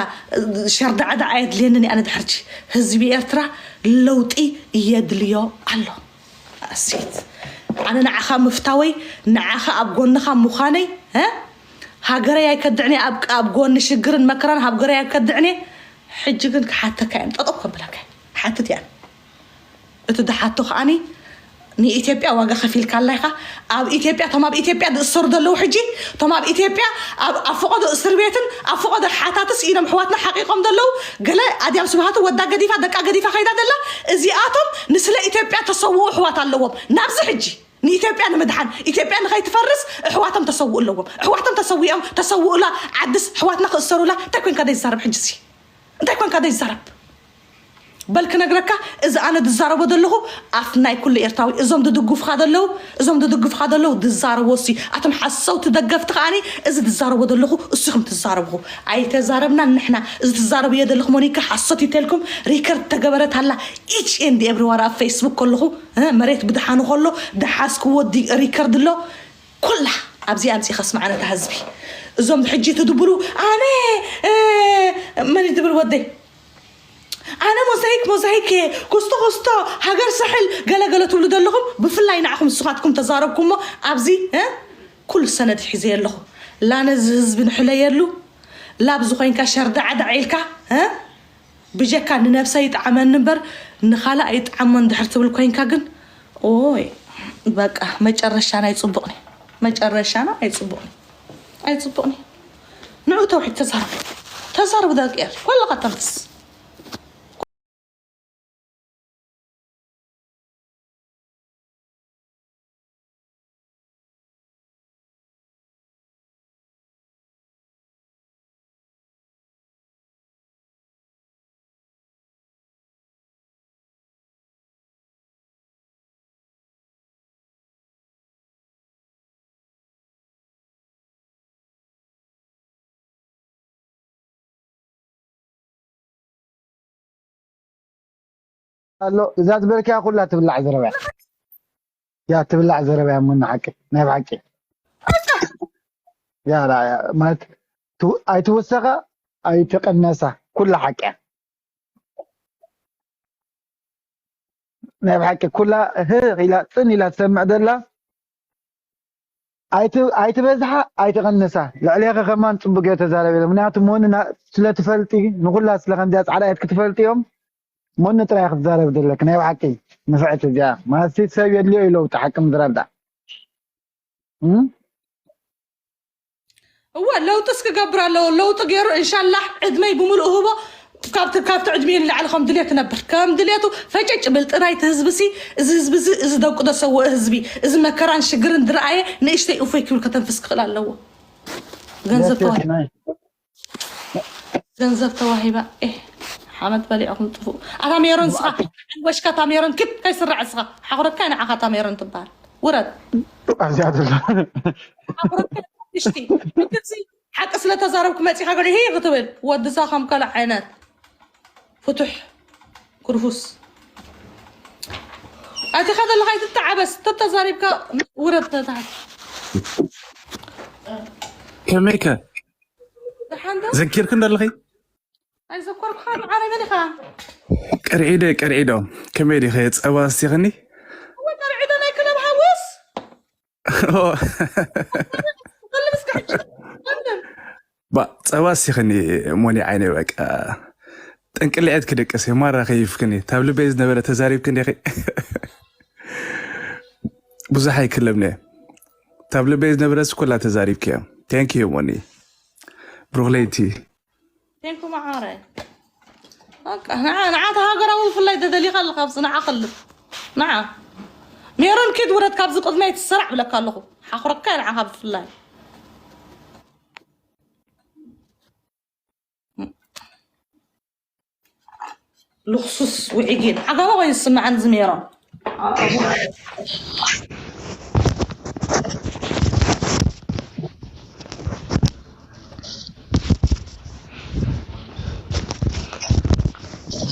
ሸርዳዕዳዕ ኣየድልየንን ኣነ ድሕርጂ ህዝቢ ኤርትራ ለውጢ የድልዮ ኣሎ ኣሴት ኣነ ንዓኻ ምፍታወይ ንዓኻ ኣብ ጎንኻ ምዃነይ ሃገረይ ኣይከድዕኒ ኣብ ጎኒ ሽግርን መከራን ሃገረይ ኣይከድዕኒ ሕጂ ግን ክሓተካ እየን ጠጠው ከብለካ ሓትት እያን እቲ ድሓቶ ከዓኒ ንኢትዮጵያ ዋጋ ከፊልካ ኣላይካ ኣብ ኢትዮጵያ እቶም ኣብ ኢትዮጵያ ዝእሰሩ ዘለዉ ሕጂ እቶም ኣብ ኢትዮጵያ ኣብ ፈቐዶ እስር ቤትን ኣብ ፈቐዶ ሓታትስ ኢኖም ኣሕዋትና ሓቂቖም ዘለዉ ገለ ኣድያም ስብሃቱ ወዳ ገዲፋ ደቃ ገዲፋ ከይዳ ዘላ እዚኣቶም ንስለ ኢትዮጵያ ተሰውኡ ኣሕዋት ኣለዎም ናብዚ ሕጂ ንኢትዮጵያ ንምድሓን ኢትዮጵያ ንኸይትፈርስ ኣሕዋቶም ተሰውኡ ኣለዎም ኣሕዋቶም ተሰዊኦም ተሰውኡላ ዓድስ ኣሕዋትና ክእሰሩላ እንታይ ኮይንካ ዘይዛረብ ሕጂ ሲ እንታይ ኮንካ ዘይዛረብ በል ክነግረካ እዚ ኣነ ዝዛረቦ ዘለኹ ኣፍ ናይ ኩሉ ኤርትራዊ እዞም ዝድግፉኻ ዘለዉ እዞም ዝድግፉኻ ዘለዉ ዝዛረቦ ሲ ኣቶም ሓሰውቲ ደገፍቲ ከኣኒ እዚ ዝዛረቦ ዘለኹ እሱኹም ትዛረብኹ ኣይተዛረብና ንሕና እዚ ትዛረብዮ ዘለኹ ሞኒካ ሓሶት ይተልኩም ሪከርድ ተገበረት ኣላ ኢች ኤንድ ኤብሪዋን ኣብ ፌስቡክ ከለኹ መሬት ብድሓኑ ከሎ ድሓዝክዎ ሪከርድ ኣሎ ኩላ ኣብዚ ኣምፂ ከስማዓነታ ህዝቢ እዞም ሕጂ ትድብሩ ኣነ መን ትብል ወደይ ኣነ ሞዛይክ ሞዛይክ ኩስቶ ኩስቶ ሃገር ስሕል ገለገለ ትብሉ ዘለኹም ብፍላይ ንዓኹም ንስኻትኩም ተዛረብኩሞ ኣብዚ ኩሉ ሰነድ ሒዘ ኣለኹ ላ ነዚ ህዝቢ ንሕለየሉ ላብ ዝኾይንካ ሸርዳዕዳዕ ኢልካ ብጀካ ንነብሰ ይጥዓመኒ እምበር ንኻልእ ኣይጥዓሞን ድሕር ትብል ኮይንካ ግን፣ ኦይ፣ በቃ መጨረሻና ኣይጽቡቕን እዩ። መጨረሻና ኣይጽቡቕን እዩ። ኣይጽቡቕን እዩ። ንዑ ተውሒድ ተዛረቡ። ተዛረቡ ደቂ ኤር። ወላኻ ተንፍስ። ኣሎ እዛ ዝበልክያ ኩላ ትብላዕ ዘረባ እያ። ያ ትብላዕ ዘረባ እያ እሞ ንሓቂ ናይ ብሓቂ ያ ላ- ያ- ማለት ቱ- ኣይትወሰኻ ኣይትቐነሳ ኩላ ሓቂ እያ። ናይ ብሓቂ ኩላ ህህ ኢላ ጽን ኢላ ትሰምዕ ዘላ ኣይት- ኣይትበዝሓ ኣይትቐንሳ። ልዕሌኺ ከማን ጽቡቅ ገይሩ ተዛረበ ኢሎም። ምክንያቱ ሞኒ ና- ስለ ትፈልጢ ንኹላ ስለ ከምዚኣ ጻዕዳ እያ ክትፈልጥዮም ሞኒ ጥራይ ክትዛረብ ዘለክ ናይ ብሓቂ ንፍዕቲ እዚኣ ማለት ሰብ የድልዮ እዩ ለውጢ ሓቂ ምዝራብ ደኣ እም? እወ ለውጥስ ክገብር ኣለዎ። ለውጢ ገይሩ እንሻላሕ ዕድመይ ብምሉእ ህቦ ካብቲ ካብቲ ዕድሜ ንላዕሊ ከም ድልየቱ ክነብር ከም ድልየቱ ፈጨጭ ብል ጥራይ እቲ ህዝቢ ሲ እዚ ህዝቢ እዚ እዚ ደቁ ደሰወ ህዝቢ እዚ መከራን ሽግርን ድረኣየ ንእሽተይ እፎይ ክብል ከተንፍስ ክኽእል ኣለዎ። ገንዘብ ተዋሂባ ገንዘብ ተዋሂባ ኤህ ሓመድ በሊዕኹም ጥፉእ። ኣታ ሜሮን ስኻ ሓንጎሽካ እታ ሜሮን ክድ ከይስራዕ ስኻ ሓኹረካ ንዓኻ እታ ሜሮን ትበሃል። ውረድ ኣብዚኣ ዘሎ ሓቁረካ ሽቲ ግልፂ ሓቂ ስለተዛረብኩ መፂኻ ገለ ሂ ክትብል ወድዛ ከም ካልእ ዓይነት ፍቱሕ ኩርፉስ ኣቲኻ ዘለኻ ይትተዓበስ ተተዛሪብካ ውረድ ተታሕት ከመይከ ደሓንዶ ዘኪርክ እንደለኺ ኣይዘኮርኩኻ ንዓረይ መን ኢኻ ቅርዒደ ቅርዒዶ ከመይ ዲኸ ጸባ ስቲኽኒ ወቀርዒዶ ናይ ክለብ ሃውስ ባ ጸባ ሲኽኒ ሞኒ ዓይነ በቃ ጠንቅልዐት ክደቅስ ማራ ከይፍክኒ ታብ ልበይ ዝነበረ ተዛሪብክ እንዲኺ ብዙሕ ኣይክለምነ ታብ ልበይ ዝነበረ ስኩላ ተዛሪብክ እዮም thank you ሞኒ ብሩኽለይቲ ቴንኩ መዓረ ንዓ ንዓ ተሃገራዊ ብፍላይ ተደሊኻ ኣለካ ብፅንዓ ከልብ ንዓ ሜሮን ኪድ ውረድ ካብዚ ቅድመይ ትሰራዕ ብለካ ኣለኹ ሓኽረካ ንዓኻ ብፍላይ ልኽሱስ ውዒጊን ዓጋመ ኮይኑ ዝስምዓኒ ዝሜሮን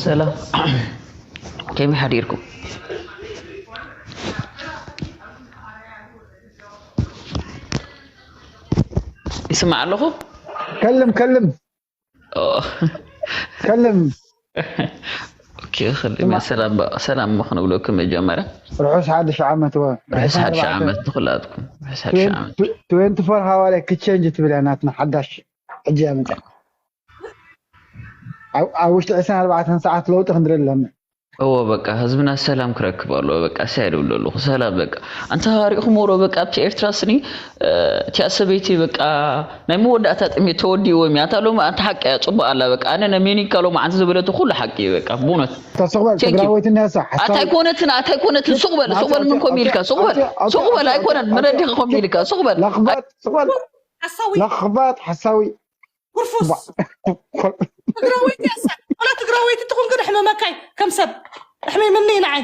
ሰላም ከመይ ሓዲርኩም? ይስማዕ ኣለኹ? ከልም ከልም ከልም ሰላም እሞ ክንብለኩም መጀመርያ ርሑስ ሓድሽ ዓመት ወ ርሑስ ሓድሽ ዓመት ንኩላትኩም ርሑስ ሓድሽ ዓመት ትዌንቲ ፎር ሃዋርያ ክቸንጅ ትብል እያ ናትና ሓዳሽ ሕጂ እያ መፅያ ኣብ ውሽጢ ዕስራን ኣርባዕተን ሰዓት ለውጢ ክንርኢ ኣለና እዎ በቃ ህዝብና ሰላም ክረክብ ኣለዎ በቃ ሳይ ድብል ኣለኹ ሰላም በቃ ኣንተ ሃሪእኹም ወሮ በቃ ኣብቲ ኤርትራ ስኒ እቲያ ሰበይቲ በቃ ናይ መወዳእታ ጥሜት ተወዲእዎም እያ ኣንታ ሎሚ ኣንተ ሓቂ እያ ፅቡቅ ኣላ በቃ ኣነ ናይ ሜኒካ ሎሚ ዓንቲ ዝበለቱ ኩሉ ሓቂ እዩ በቃ ብእውነት ሱቅበል ትግራወይቲ ነሳ ኣታ ኣይኮነትን ኣታ ኣይኮነትን ሱቅበል ሱቅበል ምን ኮም ኢልካ ሱቅበል ሱቅበል ኣይኮነን መረዲኸ ኮም ኢልካ ሱቅበል ለኽባጥ ሓሳዊ ኩርፉስ ትግራወይቲ እያ እሳ። ወላ ትግራወይቲ ትኹን ግን ሕመመካይ ከም ሰብ ሕመመኒ ንዓይ።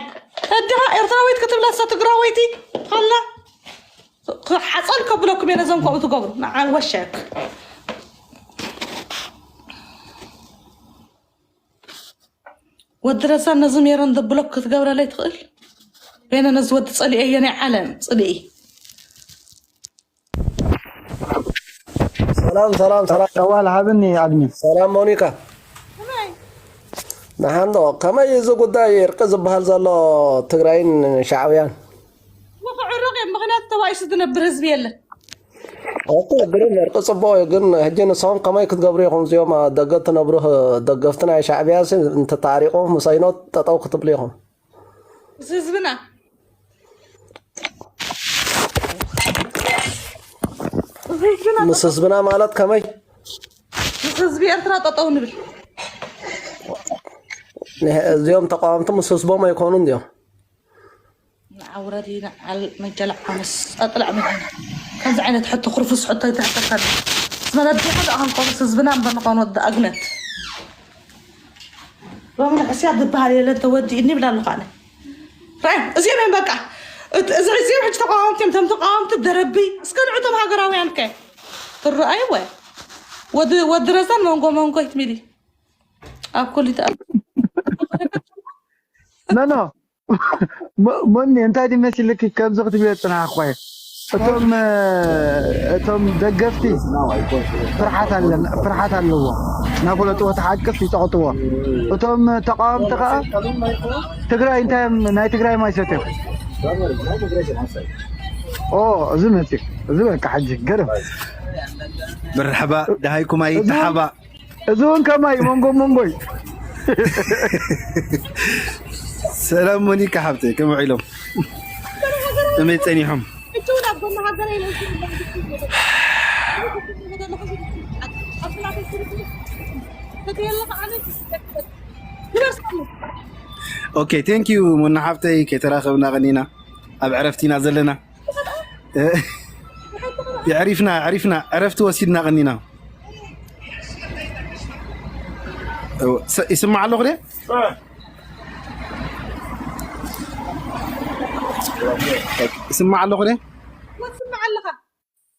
ኣድኻ ኤርትራዊት ክትብላ እሳ ትግራወይቲ ኸላ ሓፀል ከብለኩም እየ ነዞም ከምኡ ትገብሩ ንዓን ወሸክ ወዲ ረዛ ነዚ ሜሮን ዘብሎክ ክትገብረለይ ትኽእል ቤነ ነዚ ወዲ ፀሊኤዮ ናይ ዓለም ፅልኢ ሰላም ሰላም ሰላም ጠዋል ሃብኒ ኣድሚን ሰላም ሞኒካ ንሓንዶ ከመይ እዚ ጉዳይ እርቂ ዝበሃል ዘሎ ትግራይን ሻዕብያን ክዕረቕ እዮም ምክንያቱ ተባኢሱ ዝነብር ህዝቢ የለን ኦኬ፣ ግሪን ዕርቂ ጽቡቕ እዩ፣ ግን ሕጂ ንስኹም ከመይ ክትገብሩ ኢኹም? እዚኦም ኣብ ደገ ትነብሩ ደገፍቲ ናይ ሻዕብያ ሲ እንተታሪቑ ምስ ኣይኖት ጠጠው ክትብሉ ኢኹም። ምስ ህዝብና፣ ምስ ህዝብና ማለት ከመይ? ምስ ህዝቢ ኤርትራ ጠጠው ንብል። እዚኦም ተቃወምቲ ምስ ህዝቦም ኣይኮኑን እዮም። ንዓውረዲ ንዓል መጀል ዓምስ ጸጥላዕ መጀል። ከምዚ ዓይነት ሕቶ፣ ክርፉስ ሕቶ ይትሕተተኒ። ስመ ነዲኻ ደኣ ክንኮንስ ህዝብና እምበር ንኾን ወዲ ኣግነት። ሎሚ ንሕስያ ዝበሃል የለን፣ ተወዲእኒ ይብል ኣለኹ ኣነ። ራይ፣ እዚኦም እዮም በቃ። እት-፣ እዚ፣ እዚኦም ሕጂ ተቃወምቲ እዮም። እቶም ተቃወምቲ ደረቢ፣ እስከ ንዕቶም ሃገራውያን ከ ትረኣዩ ወይ? ወዲ፣ ወዲ ረዛን መንጎ መንጎ ይትሚሊ። ኣብ ኮሊት ኣብ ኖ፣ ኖ። ሞ-፣ ሞኒ፣ እንታይ ድዩ መሲልኪ ከምዚ ክትብዮ ዝጽናሕኩ? እቶም፣ እቶም ደገፍቲ ፍርሓት ኣለን-፣ ፍርሓት ኣለዎ። እናፈለጥዎ ተሓቅፍ ይጸቕጥዎ። እቶም ተቃወምቲ ከኣ ትግራይ እንታይ እዮም፣ ናይ ትግራይ ማይ ሰትዮም። ኦ፣ እዚ መጺ፣ እዚ በቃ ሕጂ ገርም። መርሐባ፣ ደሃይኩም እዚ እውን ኣይተሓባ። እዚ እውን ከማይ መንጎ መንጎይ። ሰላም ሞኒካ ሓብተይ፣ ከመይ ውዒሎም? ከመይ ጸኒሖም? ኦኬ፣ ቴንክ ዩ ሞና ሓብተይ፣ ከይተራኸብና ቀኒና ኣብ ዕረፍቲና ዘለና። የዕሪፍና፣ የዕሪፍና፣ ዕረፍቲ ወሲድና ቀኒና። እወ፣ ሰ-፣ ይስማዕ ኣለኹ ደ? ይስማዕ ኣለኹ ደ? ወስማዕ ኣለኻ።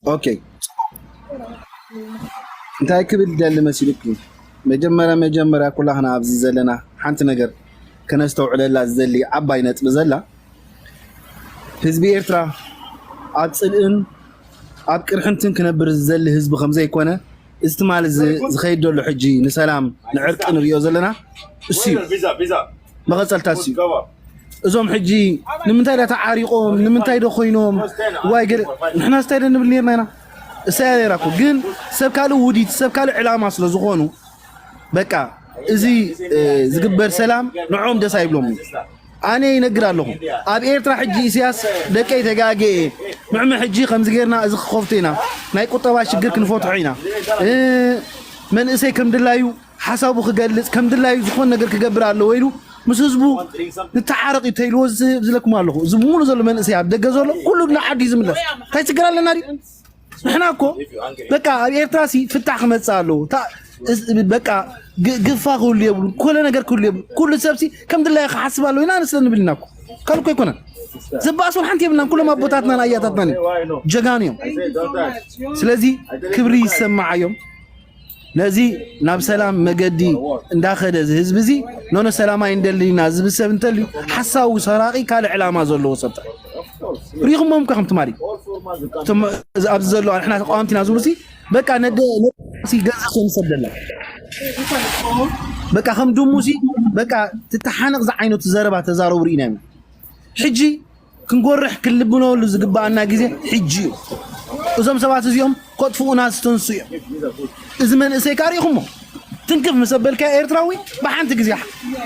ኦኬ። እንታይ ክብል ደሊ መሲልኩ? መጀመርያ፣ መጀመርያ ኩላህና ኣብዚ ዘለና ሓንቲ ነገር ከነስተውዕለላ ዝደሊ ዓባይ ነጥቢ ዘላ፣ ህዝቢ ኤርትራ ኣብ ጽልእን ኣብ ቅርሕንትን ክነብር ዝደሊ ህዝቢ ከም ዘይኮነ፣ እዚ ትማሊ ዝ-፣ ዝኸይድ ዘሎ ሕጂ ንሰላም ንዕርቂ ንሪኦ ዘለና እሱ እዩ። መቐጸልታ እሱ እዩ። እዞም ሕጂ ንምንታይ ዳ ተዓሪቖም? ንምንታይ ዶ ኮይኖም? ዋይ ገለ፣ ንሕና ስታይ ዶ ንብል ኔርና ኢና? እሳያ ነይራ እኮ። ግን ሰብ ካልእ ውዲት፣ ሰብ ካልእ ዕላማ ስለ ዝኾኑ፣ በቃ፣ እዚ፣ እ፣ ዝግበር ሰላም ንዕኦም ደስ ኣይብሎምን። ኣነ ይነግር ኣለኹ። ኣብ ኤርትራ ሕጂ ኢሳያስ ደቀይ ተጋግየ፣ ምዕመ ሕጂ ከምዚ ጌርና እዚ ክኸፍቶ ኢና፣ ናይ ቁጠባ ሽግር ክንፈትሖ ኢና፣ እ፣ መንእሰይ ከም ድላዩ ሓሳቡ ክገልጽ፣ ከም ድላዩ ዝኾን ነገር ክገብር ኣለዎ ኢሉ ምስ ህዝቡ ንተዓረቕ እዩ ተይልዎ ዝ-፣ ዝለኩም ኣለኹ። እዚ ሙሉ ዘሎ መንእሰይ ኣብ ደገ ዘሎ ኩሉ ንዓዲ እዩ ዝምለስ። እንታይ ችግር ኣለና ድዩ? ንሕና እኮ በቃ ኣብ ኤርትራ ሲ ፍታሕ ክመጽእ ኣለዎ። እታ-፣ እስ-፣ በቃ ግ-፣ ግፋ ክህሉ የብሉን። ኩለ ነገር ክህሉ የብሉን። ኩሉ ሰብ ሲ ከም ድላዩ ክሓስብ ኣለዎ ኢና ንስለ ንብል ኢና እኮ። ካልእ እኮ ኣይኮነን። ዘባእስ ወላ ሓንቲ የብልናን። ኩሎም ኣቦታትናን ኣያታትናን እዮም። ጀጋኑ እዮም። ስለዚ ክብሪ ይሰማዓዮም። ነዚ ናብ ሰላም መገዲ እንዳኸደ እዚ ህዝቢ እዚ፣ ኖኖ ሰላም ኣይንደልን ኢና ዝብል ሰብ እንተልዩ፣ ሓሳዊ ሰራቒ ካልእ ዕላማ ዘለዎ ሰብ ጥራይ። ሪኢኹሞም እኮ ከም ትማሊ። እቶም ኣብዚ ዘለዉ ንሕና ተቃወምቲ ኢና ዝብሉ ሲ፣ በቃ ነደ-፣ ነደ-፣ ሲ ገንዘብ ከም ዝሰደላ። በቃ ከም ድሙ ሲ፣ በቃ ትተሓነቕ ዝዓይነቱ ዘረባ ተዛረቡ ርኢና ኢና። ሕጂ ክንጎርሕ ክንልብነሉ ዝግበኣና ግዜ ሕጂ እዩ። እዞም ሰባት እዚኦም ከጥፍኡና ዝተንሱ እዮም። እዚ መንእሰይ ከኣ ርኢኹሞ። ትንክፍ ምስ ኣበልካዮ ኤርትራዊ ብሓንቲ ግዜ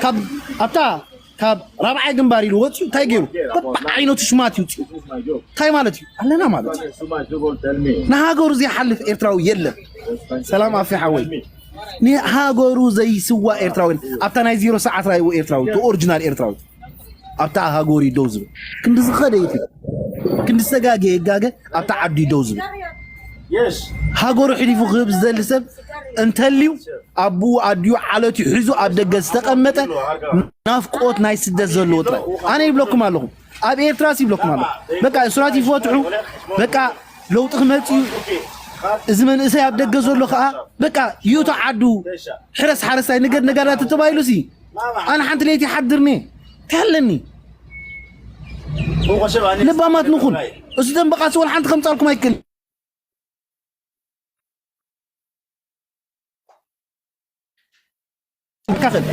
ካብ፣ ኣብታ፣ ካብ ራብዓይ ግንባር ኢሉ ወፂኡ እንታይ ገይሩ? በብዓይነቱ ሽማት ይውፅኡ። እንታይ ማለት እዩ? ኣለና ማለት እዩ። ንሃገሩ ዘይሓልፍ ኤርትራዊ የለን። ሰላም ኣፌ ሓወይ። ንሃገሩ ዘይስዋ ኤርትራዊ፣ ኣብታ ናይ ዜሮ ሰዓት ራይዎ ኤርትራዊ፣ እቲ ኦሪጂናል ኤርትራዊ። ኣብታ ሃገሩ እዩ ደው ዝብል። ክንዲ ዝኸደ ይኽእል። ክንዲ ዝተጋገየ ይጋገ፣ ኣብታ ዓዱ እዩ ደው ዝብል። ሃገሩ ሕሊፉ ክህብ ዝደሊ ሰብ እንተልዩ፣ ኣቡኡ ኣዲኡ ዓለቱ ሒዙ ኣብ ደገ ዝተቐመጠ፣ ናፍቆት ናይ ስደት ዘለዎ ጥራይ። ኣነ ይብለኩም ኣለኹ፣ ኣብ ኤርትራስ ይብለኩም ኣለኹ። በቃ እሱራት ይፈትሑ፣ በቃ ለውጢ ክመጽእ እዩ። እዚ መንእሰይ ኣብ ደገ ዘሎ ከኣ በቃ ይእቶ ዓዱ፣ ሕረስ ሓረስታይ፣ ንገድ ነጋዳ ተተባሂሉሲ ኣነ ሓንቲ ለይቲ ይሓድርኒ እንታይ ኣለኒ? ለባማት ንኹን። እዚ ደንበ ቃልሲ ወላ ሓንቲ ከምጻልኩም ኣይክእል። ይካፈል።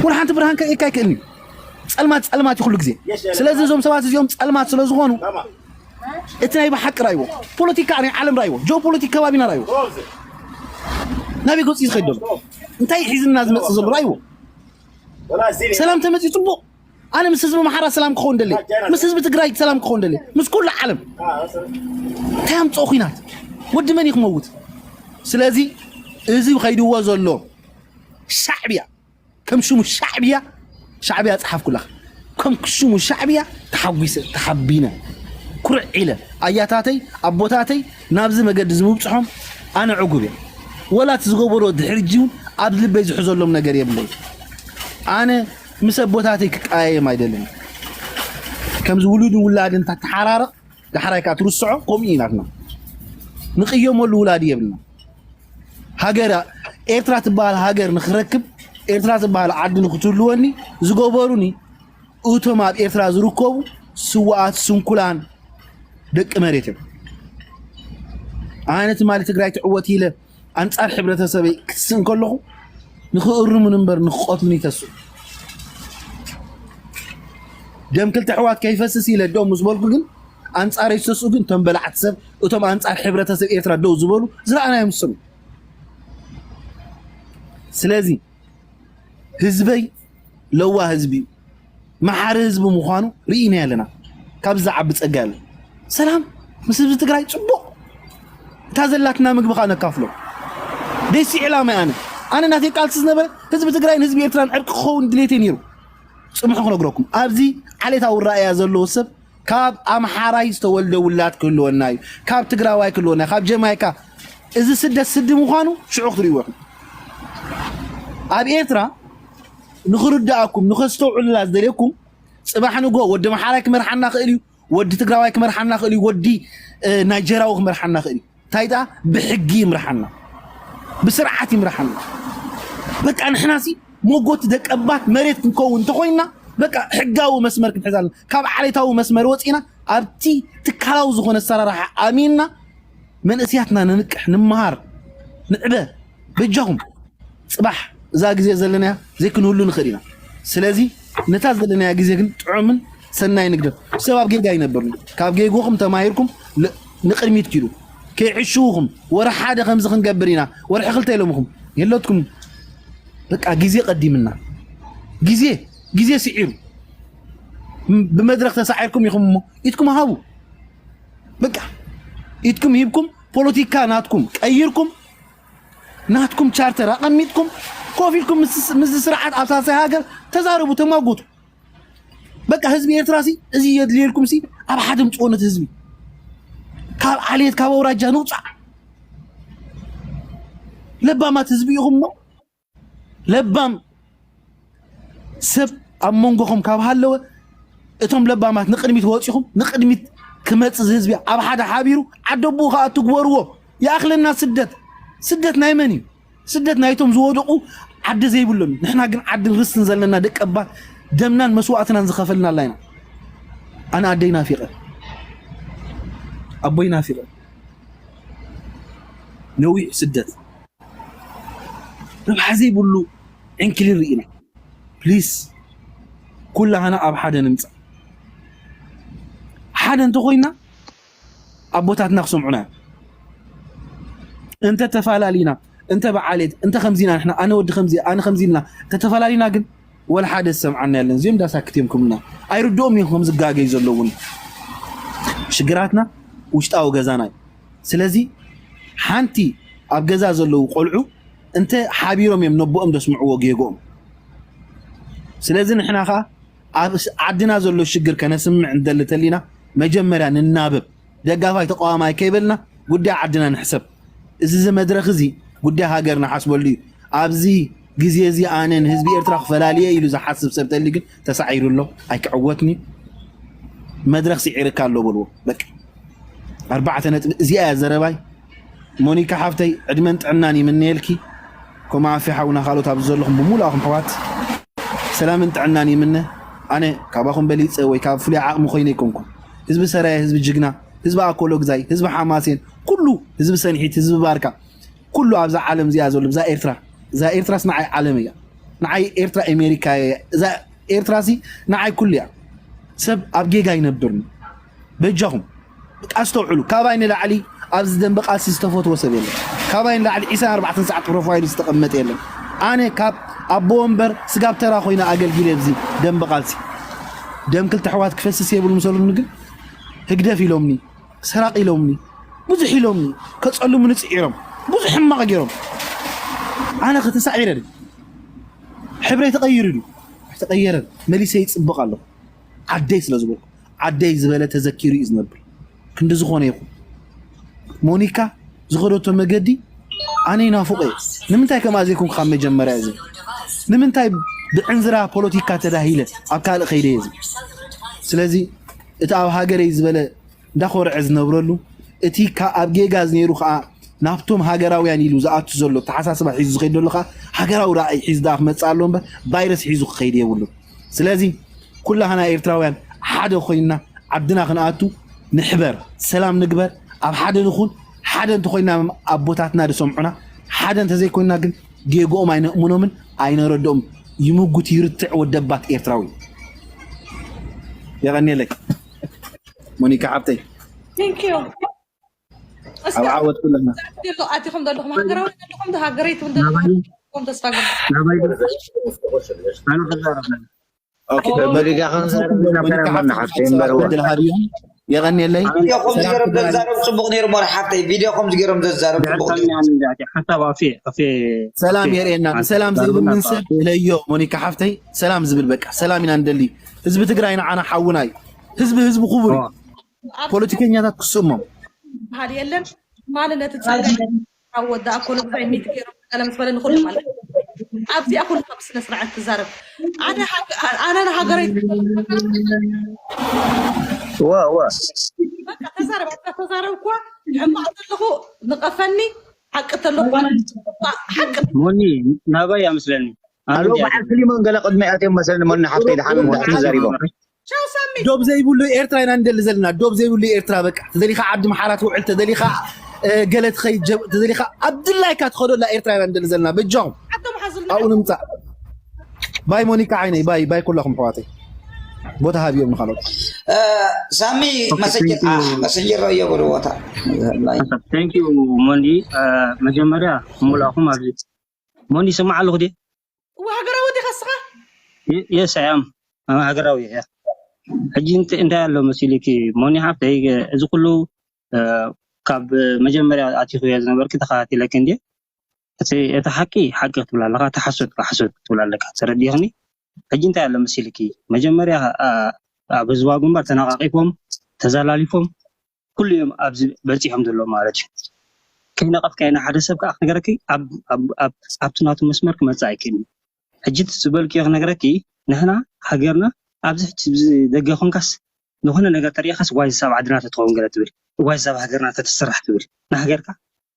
ወላ ሓንቲ ብርሃን ከርእየካ ኣይክእልን እዩ። ጸልማት ጸልማት እዩ ኩሉ ግዜ። ስለዚ እዞም ሰባት እዚኦም ጸልማት ስለ ዝኾኑ እቲ ናይ ብሓቂ ራእይዎ፣ ፖለቲካ ናይ ዓለም ራእይዎ፣ ጂኦፖለቲክ ከባቢና ራእይዎ፣ ናበይ ገፁ እዩ ዝኸይድ ዘሎ? እንታይ ሒዝና ዝመፅእ ዘሎ ራእይዎ። ሰላም ተመፅዩ ፅቡቕ። ኣነ ምስ ህዝቢ ኣምሓራ ሰላም ክኸውን ደለየ፣ ምስ ህዝቢ ትግራይ ሰላም ክኸውን ደለየ፣ ምስ ኩሉ ዓለም። እንታይ ኣምፅኦ ኲናት? ወዲ መን እዩ ክመውት? ስለዚ እዚ ከይድዎ ዘሎ ሻዕብያ፣ ከም ሽሙ ሻዕብያ፣ ሻዕብያ ጸሓፍኩላ። ከም ሽሙ ሻዕብያ ተሓጒሰ፣ ተሓቢነ፣ ኩርዕ ኢለ። ኣያታተይ ኣቦታተይ ናብዚ መገዲ ዝምብጽሖም ኣነ ዕጉብ እየ። ወላ እቲ ዝገበሮ ድሕሪ ሕጂ እውን ኣብ ልበይ ዝሕዘሎም ነገር የብለይ። ኣነ ምስ ኣቦታተይ ክቀያየም ኣይደልን። ከምዚ ውሉድን ውላድን እንተተሓራረቕ ዳሕራይ ከኣ ትርስዖ። ከምኡ እዩ ናትና። ንቅየመሉ ውላድ የብልና። ሃገር ኤርትራ ትበሃል ሃገር ንክረክብ፣ ኤርትራ ትበሃል ዓዲ ንክትህልወኒ ዝገበሩኒ እቶም ኣብ ኤርትራ ዝርከቡ ስውኣት ስንኩላን ደቂ መሬት እዮም። ኣነ ትማሊ ትግራይ ትዕወት ኢለ ኣንጻር ሕብረተሰበይ ክስእን ከለኹ ንክእርሙን እምበር ንክቐትሉን ይተስኡ። ደም ክልተ ኣሕዋት ከይፈስስ ኢለ ደው ምስ በልኩ ግን ኣንጻረይ ዝተስኡ ግን እቶም በላዕቲ ሰብ፣ እቶም ኣንጻር ሕብረተሰብ ኤርትራ ደው ዝበሉ ዝረኣናዮም ንሶም። ስለዚ ህዝበይ ለዋህ ህዝቢ እዩ። መሓሪ ህዝቢ ምዃኑ ርኢና ኣለና። ካብዚ ዝዓቢ ጸጋ የለን። ሰላም ምስ ህዝቢ ትግራይ ጽቡቕ። እታ ዘላትና ምግቢ ከዓ ነካፍሎ። ደይሲ ዕላማ ኣነ ኣነ ናተይ ቃልሲ ዝነበረ ህዝቢ ትግራይን ህዝቢ ኤርትራን ዕርቂ ክኸውን ድሌተይ ነይሩ። ጽምሑ ክነግረኩም፣ ኣብዚ ዓሌታዊ ራእያ ዘለዎ ሰብ ካብ ኣምሓራይ ዝተወልደ ውላድ ክህልወና እዩ፣ ካብ ትግራዋይ ክህልወና እዩ፣ ካብ ጀማይካ። እዚ ስደት ስዲ ምዃኑ ሽዑ ክትርእይዎ ኢኹም። ኣብ ኤርትራ ንኽርድኣኩም ንኸስተውዕሉላ ዝደልየኩም፣ ጽባሕ ንግሆ ወዲ ኣምሓራይ ክመርሓና ክእል እዩ፣ ወዲ ትግራዋይ ክመርሓና ክእል እዩ፣ ወዲ ናይጀራዊ ክመርሓና ክእል እዩ። እንታይ ደኣ ብሕጊ ይምርሓና፣ ብስርዓት ይምርሓና። በቃ ንሕናሲ ሞጎት ደቀባት መሬት ክንከውን እንተኾይንና በቃ ሕጋዊ መስመር ክንሕዝ ኣለና። ካብ ዓሌታዊ መስመር ወፂና ኣብቲ ትካላዊ ዝኾነ ኣሰራርሓ ኣሚንና መንእስያትና ንንቅሕ፣ ንምሃር፣ ንዕበ። በጃኹም ጽባሕ እዛ ግዜ ዘለናያ ዘይክንህሉ ንኽእል ኢና። ስለዚ ነታ ዘለናያ ግዜ ግን ጥዑምን ሰናይ ንግደፍ። ሰብ ኣብ ጌጋ ኣይነብርን። ካብ ጌግኹም ተማሂርኩም ንቕድሚት ኪዱ። ከይዕሽውኹም ወርሒ ሓደ ከምዚ ክንገብር ኢና፣ ወርሒ ክልተ ኢሎምኹም የለትኩም። በቃ ግዜ ቀዲምና። ግዜ ግዜ ስዒሩ። ብመድረኽ ተሳዒርኩም ኢኹም እሞ ኢትኩም ሃቡ። በቃ ኢትኩም ሂብኩም ፖለቲካ ናትኩም ቀይርኩም ናትኩም ቻርተር ኣቐሚጥኩም ኮፍ ኢልኩም ምስ ስርዓት ኣብ ሳልሳይ ሃገር ተዛረቡ፣ ተማጎቱ። በቃ ህዝቢ ኤርትራ ሲ እዚ የድልየልኩም ሲ ኣብ ሓደ ምጽዎ ነቲ ህዝቢ ካብ ዓሌት ካብ ኣውራጃ ንውጻእ። ለባማት ህዝቢ ኢኹም እሞ ለባም ሰብ ኣብ መንጎኹም ካብ ሃለወ እቶም ለባማት ንቅድሚት ወፂኹም ንቅድሚት ክመፅእ ዝህዝቢ ኣብ ሓደ ሓቢሩ ዓደቡኡ ከዓ ትግበርዎ። ይኣኽለና ስደት። ስደት ናይ መን እዩ? ስደት ናይቶም ዝወደቑ ዓዲ ዘይብሎም እዩ። ንሕና ግን ዓድን ርስትን ዘለና ደቂ ኣባት ደምናን መስዋእትናን ዝኸፈልና ኣላ ኢና። ኣነ ኣደይ ናፊቐ፣ ኣቦይ ናፊቐ፣ ነዊሕ ስደት ረብሓ ዘይብሉ ዕንክሊል ርኢና። ፕሊስ ኩላህና ኣብ ሓደ ንምፃእ። ሓደ እንተኮይና ኣቦታትና ክሰምዑና እዮም። እንተ ተፈላለና እንተ ብዓሌት እንተ ከምዚና ንሕና ኣነ ወዲ ከምዚ ኣነ ከምዚ ኢልና እንተ ተፈላለና ግን ወላ ሓደ ዝሰምዓና የለን። እዚኦም ዳሳክት እዮም ክብሉና ኣይርድኦም እዮም ከም ዝጋገዩ ዘለውን ሽግራትና ውሽጣዊ ገዛና እዩ። ስለዚ ሓንቲ ኣብ ገዛ ዘለዉ ቆልዑ እንተ ሓቢሮም እዮም ነቦኦም ደስምዕዎ ጌግኦም። ስለዚ ንሕና ኸዓ ኣብ ዓድና ዘሎ ሽግር ከነስምዕ እንደሊ ተሊና መጀመርያ ንናበብ ደጋፋይ ተቃዋማይ ከይበልና ጉዳይ ዓድና ንሕሰብ። እዚ እዚ መድረኽ እዚ ጉዳይ ሃገር ንሓስበሉ እዩ። ኣብዚ ግዜ እዚ ኣነ ንህዝቢ ኤርትራ ክፈላልየ ኢሉ ዝሓስብ ሰብ ተሊ ግን ተሳዒሩ ኣሎ። ኣይክዕወትኒ መድረኽ ስዒርካ ኣሎ በልዎ። በቃ ኣርባዕተ ነጥቢ እዚኣ እያ ዘረባይ። ሞኒካ ሓፍተይ ዕድመን ጥዕናን ይምነየልኪ። ኮማ ኣፌ ሓውና ካልኦት ኣብዚ ዘለኹም ብምሉኣኹም ኣሕዋት ሰላምን ጥዕናን ይምነ። ኣነ ካባኹም በሊፀ ወይ ካብ ፍሉይ ዓቕሚ ኮይነ ኣይኮንኩን። ህዝቢ ሰራየ፣ ህዝቢ ጅግና፣ ህዝቢ ኣኮሎግዛይ፣ ህዝቢ ሓማሴን፣ ኩሉ ህዝቢ ሰንሒት፣ ህዝቢ ባርካ፣ ኩሉ ኣብዛ ዓለም እዚኣ ዘሎ ብዛ ኤርትራ፣ እዛ ኤርትራስ ንዓይ ዓለም እያ። ንዓይ ኤርትራ ኣሜሪካ እያ። እዛ ኤርትራሲ ንዓይ ኩሉ እያ። ሰብ ኣብ ጌጋ ኣይነብርን። በጃኹም ኣስተውዕሉ፣ ካባይ ንላዕሊ ኣብዚ ደንበ ቃልሲ ዝተፈትዎ ሰብ የለን። ካባይ ንላዕሊ ዕስራን ኣርባዕተን ሰዓት ፕሮፋይሉ ዝተቐመጠ የለን። ኣነ ካብ ኣቦ ወንበር ስጋብ ተራ ኮይነ ኣገልጊለ ኣብዚ ደንበ ቃልሲ። ደም ክልተ ኣሕዋት ክፈስስ የብሉ ምሰሉኒ፣ ግን ህግደፍ ኢሎምኒ፣ ሰራቂ ኢሎምኒ፣ ብዙሕ ኢሎምኒ፣ ከጸልሙኒ ጽዒሮም፣ ብዙሕ ሕማቕ ገይሮም። ኣነ ከተሳዒረ ድዩ? ሕብረይ ተቐይሩ ድዩ? ኣይተቐየረን። መሊሰ ይጽብቕ ኣለኹ። ዓደይ ስለ ዝበልኩ፣ ዓደይ ዝበለ ተዘኪሩ እዩ ዝነብር። ክንዲ ዝኾነ ይኹን። ሞኒካ ዝኸደቶ መገዲ ኣነ ይናፍቆ እየ። ንምንታይ ከምኣ ዘይኮንኩ ካብ መጀመርያ እዚ? ንምንታይ ብዕንዝራ ፖለቲካ ተዳሂለ ኣብ ካልእ ከይደ እየ እዚ? ስለዚ እቲ ኣብ ሃገረይ ዝበለ እንዳኾርዐ ዝነብረሉ፣ እቲ ካ-፣ ኣብ ጌጋ ነይሩ ከኣ ናብቶም ሃገራውያን ኢሉ ዝኣቱ ዘሎ ኣተሓሳስባ ሒዙ ዝኸይድ ዘሎ ከኣ ሃገራዊ ራእይ ሒዙ ደኣ ክመጽእ ኣለዎ እምበር ቫይረስ ሒዙ ክኸይድ የብሉን። ስለዚ ኩላህና ኤርትራውያን ሓደ ኮይንና ዓድና ክንኣቱ ንሕበር፣ ሰላም ንግበር፣ ኣብ ሓደ ንኹን። ሓደ እንተኮይና ኣቦታትና ዝሰምዑና፣ ሓደ እንተዘይኮይና ግን ጌግኦም ኣይነእምኖምን ኣይነረድኦም። ይምጉት ይርትዕ ወደባት ኤርትራዊ። የቐንየለይ ሞኒካ ሓብተይ። Thank you። እስከ ኣብ ዓወት ኩልና። ዘሎ ኣቲኹም ዘለኹም ሃገራዊ ዘለኹም ሃገረይ ትብል ዘለኹም ተስፋ ገ ናባይ ዶ? ኣነ ክዛረብ ኣለኒ። ኦኬ። በሊጋ ክንዛረብ ዝነበረ ሞኒካ መና ሓብተይ ሓብተይ እምበርዋ። ዕድል ሃብዮም። የቐንየለይ። ቪዲዮ ከም ዝገይሮም ዘዛረብ ፅቡቅ ነይሩ። ሞራ ሓፍተይ፣ ቪዲዮ ከም ዝገይሮም ዘዛረብ ፅቡቅ ነይሩ። ዳዕሳኒ ሓሳብ ኣፌ ኣፌ ሰላም የርእየና። ሰላም ዘይብሉ ሰብ ለዮ። ሞኒካ ሓፍተይ ሰላም ዝብል በቃ ሰላም ኢና ንደሊ። ህዝቢ ትግራይ ንዓና ሓውና እዩ። ህዝቢ ህዝቢ ክቡር እዩ። ፖለቲከኛታት ክስእሞም በሃል የለን። ማንነት ጸጋ ወዳ ኣኮሎ ብዛይ ሚት ገይሮም ቀለም ዝበለ ንኹሉ ማለት ኣብዚኣ ኩሉ ካብ ስነ ስርዓት ትዛረብ። ኣነ ሃገ-፣ ኣነ ንሃገረይ ዋ ዋ በቃ ተዛረብ። ኣብዛ ተዛረብ እኳ ሕማቕ ዘለኹ ንቐፈኒ፣ ሓቂ ተለኹ ሓቂ ሞኒ ናባይ ኣመስለኒ። ኣነ ኣሎ እንዲያ በዓል ፍሊሞን ገለ ቅድሚ ኣትዮም መሰለኒ ሞኒ ሓፍተይ ድሓን እንዳሕቲ ዘሪቦም ቻው ሳሚ። ዶብ ዘይብሉ ኤርትራ ኢና ንደሊ ዘለና። ዶብ ዘይብሉ ኤርትራ በቃ። ተደሊኻ ዓዲ ምሓራ ትውዕል፣ ተደሊኻ እ፣ ገለ ትኸይድ ጀብ-፣ ተደሊኻ ኣብ ድላይካ ትኸደላ ኤርትራ ኢና ንደሊ ዘለና። በጃኹም ሓቶም ሓዙልና ኣብኡ ንምጻእ። ባይ ሞኒካ ዓይነይ፣ ባይ፣ ባይ ኩላኹም ኣሕዋተይ። ቦታ ሃብዮም ንኻልኦት። እ፣ ሳሚ መሰጀር ኣ፣ መሰጀር ረዮ በሉ ቦታ Thank you ሞኒ። መጀመርያ ሙሉእኹም ኣብዚ ሞኒ ይስማዕ ኣለኹ ድየ? እወ ሃገራዊ ዲኻ እስኻ? የስ ኣይ ኣም ሃገራዊ እየ። ሕጂ እንት-፣ እንታይ ኣሎ መሲልኪ ሞኒ ሓፍተይ፣ እዚ ኩሉ እ፣ ካብ መጀመርያ ኣቲኹዮ ዝነበርኪ ተኸታቲለኪ እንድየ። እቲ እቲ ሓቂ ሓቂ ክትብል ኣለኻ፣ እቲ ሓሶት ከዓ ሓሶት ክትብል ኣለካ። ተረዲእኽኒ? ሕጂ እንታይ ኣሎ መሲልኪ? መጀመርያ ኣ፣ ኣብ ህዝባዊ ግንባር ተነቓቒፎም፣ ተዘላሊፎም፣ ኩሉ እዮም ኣብዚ በፂሖም ዘለዉ ማለት እዩ። ከይነቐፍካዮ ንሓደ ሰብ ከዓ ክነገረኪ ኣብ፣ ኣብ፣ ኣብ፣ ኣብቲ ናቱ መስመር ክመፅእ ኣይክእልን እዩ። ሕጂ እቲ ዝበልክዮ ክነግረኪ፣ ንሕና ሃገርና ኣብዚ ሕጂ ብዚ ደገ ኮንካስ ዝኾነ ነገር ተሪእኻስ ዋይ ዝሳብ ዓድና ተትኸውን ገለ ትብል፣ ዋይ ዝሳብ ሃገርና ተትስራሕ ትብል፣ ንሃገርካ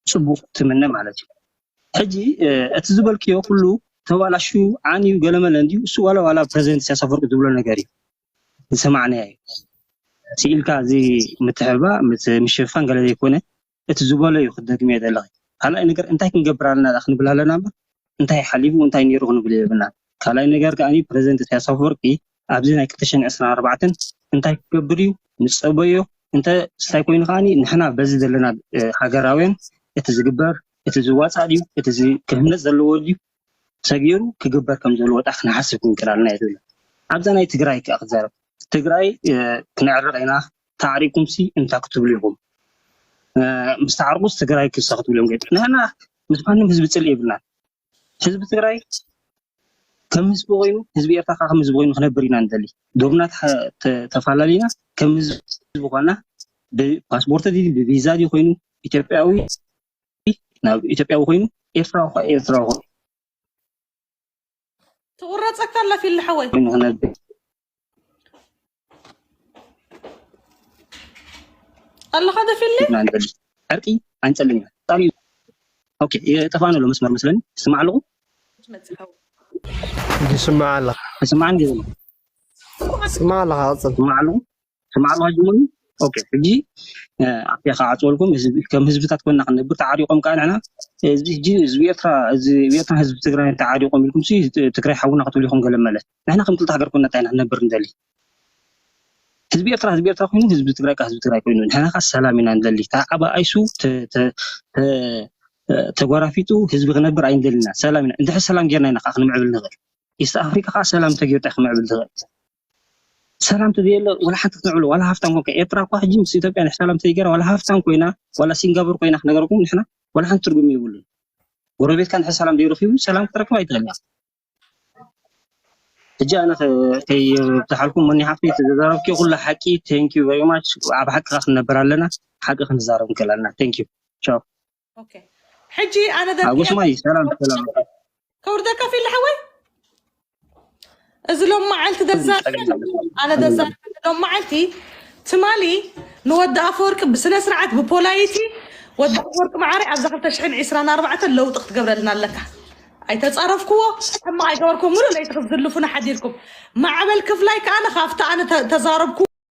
ፅቡቕ ትምነ ማለት እዩ። ሕጂ እ፣ እቲ ዝበልክዮ ኩሉ ተባላሹ ዓንዩ ገለመለ እንድዩ። እሱ ዋላ ዋላ ፕረዚደንት ኢሳያስ ኣፈወርቂ ዝብሎ ነገር እዩ ዝሰማዕናዮ እዩ። ስኢልካ እዚ ምትሕብባ ምስ ምሽፍፋን ገለ ዘይኮነ እቲ ዝበሎ እዩ ክደግም እየ ዘለኺ። ካልኣይ ነገር እንታይ ክንገብር ኣለና ደኣ ክንብል ኣለና እምበር እንታይ ሓሊፉ እንታይ ነይሩ ክንብል የብልና። ካልኣይ ነገር ከኣ ፕረዚደንት ኢሳያስ ኣፈወርቂ ኣብዚ ናይ ክልተ ሽሕን ዕስራን ኣርባዕተን እንታይ ክገብር እዩ ንጸበዮ። እንተ ስታይ ኮይኑ ከኣ ንሕና በዚ ዘለና እ፣ ሃገራውያን እቲ ዝግበር እቲ ዝዋጻእ ድዩ እቲ ዝ-፣ ክህነጽ ዘለዎ ድዩ ሰጊሩ ክግበር ከም ዘለዎ ጣ ክንሓስብ ክንክእል ኣለና እየ ዝብል። ኣብዛ ናይ ትግራይ ከኣ ክዛረብ ትግራይ እ፣ ክነዕርቕ ኢና ተዓሪቁምሲ እንታይ ክትብሉ ኢኹም? እ፣ ምስ ተዓርቁስ ትግራይ ክሳ ክትብሉ እዮም ገይሩ። ንሕና ምስ ማንም ህዝቢ ጽልኢ የብልናን። ህዝቢ ትግራይ ከም ህዝቢ ኮይኑ ህዝቢ ኤርትራ ከዓ ከም ህዝቢ ኮይኑ ክነብር ኢና ንደሊ። ዶብና ተሓ-፣ ተ-፣ ተፈላለዩና ከም ህዝቢ ኮይና ብፓስፖርት ድዩ ብቪዛ ድዩ ኮይኑ ኢትዮጵያዊ ናብ ኢትዮጵያዊ ኮይኑ ኤርትራዊ ከዓ ኤርትራዊ ኮይኑ ትቑረፀካ ኣላ ፊሊ ሓወይ። ኮይኑ ክነብር ኣለኻ ዶ ፊሊ? ኢና ንደሊ። ዕርቂ ኣይንጸልን ኢና። ጣልዩ ኦኬ፣ የጠፋእና ኣሎ መስመር መስለኒ። ትስማዕ ኣለኹ? ትመጽእ ሓወይ። ይስማዕ ኣለኻ ትስማዕን ገለ ስማዕ ኣለኻ ቅፅል ትስማዕ ኣለኹ? ትስማዕ ኣለኹ ሕጂ ሞኒ? ኦኬ፣ ሕጂ እ፣ ኣፍያ ክዓጽወልኩም ህዝቢ፣ ከም ህዝብታት ኮይና ክንነብር ተዓሪቆም ከኣ ንሕና ህዝቢ፣ ሕጂ ህዝቢ ኤርትራ፣ ህዝቢ ኤርትራ ህዝቢ ትግራይ ተዓሪቆም ኢልኩም ሲ ትግራይ ሓውና ክትብሉ ኢኹም ገለ መለ። ንሕና ከም ክልተ ሃገር ኮይና እንታይ ኢና ክንነብር ንደሊ? ህዝቢ ኤርትራ ህዝቢ ኤርትራ ኮይኑ፣ ህዝቢ ትግራይ ከኣ ህዝቢ ትግራይ ኮይኑ፣ ንሕና ከኣ ሰላም ኢና ንደሊ። ተዓባኣይሱ ተ- ተ- ተ- ተጓራፊጡ ህዝቢ ክነብር ኣይንደልና። ሰላም ኢና። እንድሕር ሰላም ጌርና ኢና ከኣ ክንምዕብል ንኽእል። ኢስት ኣፍሪካ ከኣ ሰላም ተገይሩ ጥራሕ ክምዕብል ትኽእል። ሰላም ተዘየለ ዋላ ሓንቲ ክትምዕብሉ ዋላ ሃፍታም ኮንካ። ኤርትራ እኳ ሕጂ ምስ ኢትዮጵያ ናይ ሰላም ተይገራ ዋላ ሃፍታም ኮይና ዋላ ሲንጋፖር ኮይና ክነገረኩም ንሕና ዋላ ሓንቲ ትርጉም የብሉን። ጎረቤትካ እንድሕር ሰላም ዘይረኪቡ ሰላም ክትረክብ ኣይትኽእል ኢኻ። ሕጂ ኣነ ከይብዝሓልኩም፣ መኒ ሓፍተይ፣ ተዘራረብኪ ኩሉ ሓቂ። Thank you very much። ኣብ ሓቂ ክንነብር ኣለና፣ ሓቂ ክንዛረብ ንክእል ኣለና። Thank you። ቻው። ኦኬ፣ ሕጂ ኣነ ደቂ ኣጎስማይ ሰላም ሰላም። ከውርደካ ፊል ሓወይ፣ እዚ ሎም መዓልቲ ደዛ ኣነ ደዛ ሎም መዓልቲ ትማሊ ንወዲ ኣፈወርቂ ብስነ ስርዓት ብፖላይቲ ወዲ ኣፈወርቂ መዓረይ ኣብዛ ክልተ ሽሕን ዕስራን ኣርባዕተን ለውጢ ክትገብረልና ኣለካ። ኣይተጻረፍክዎ፣ ሕማቕ ኣይገበርኩም። ሙሉእ ለይቲ ክትዝልፉና ሓዲርኩም። ማዕበል ክፍላይ ከኣ ካብቲ ኣነ ተ- ተዛረብኩ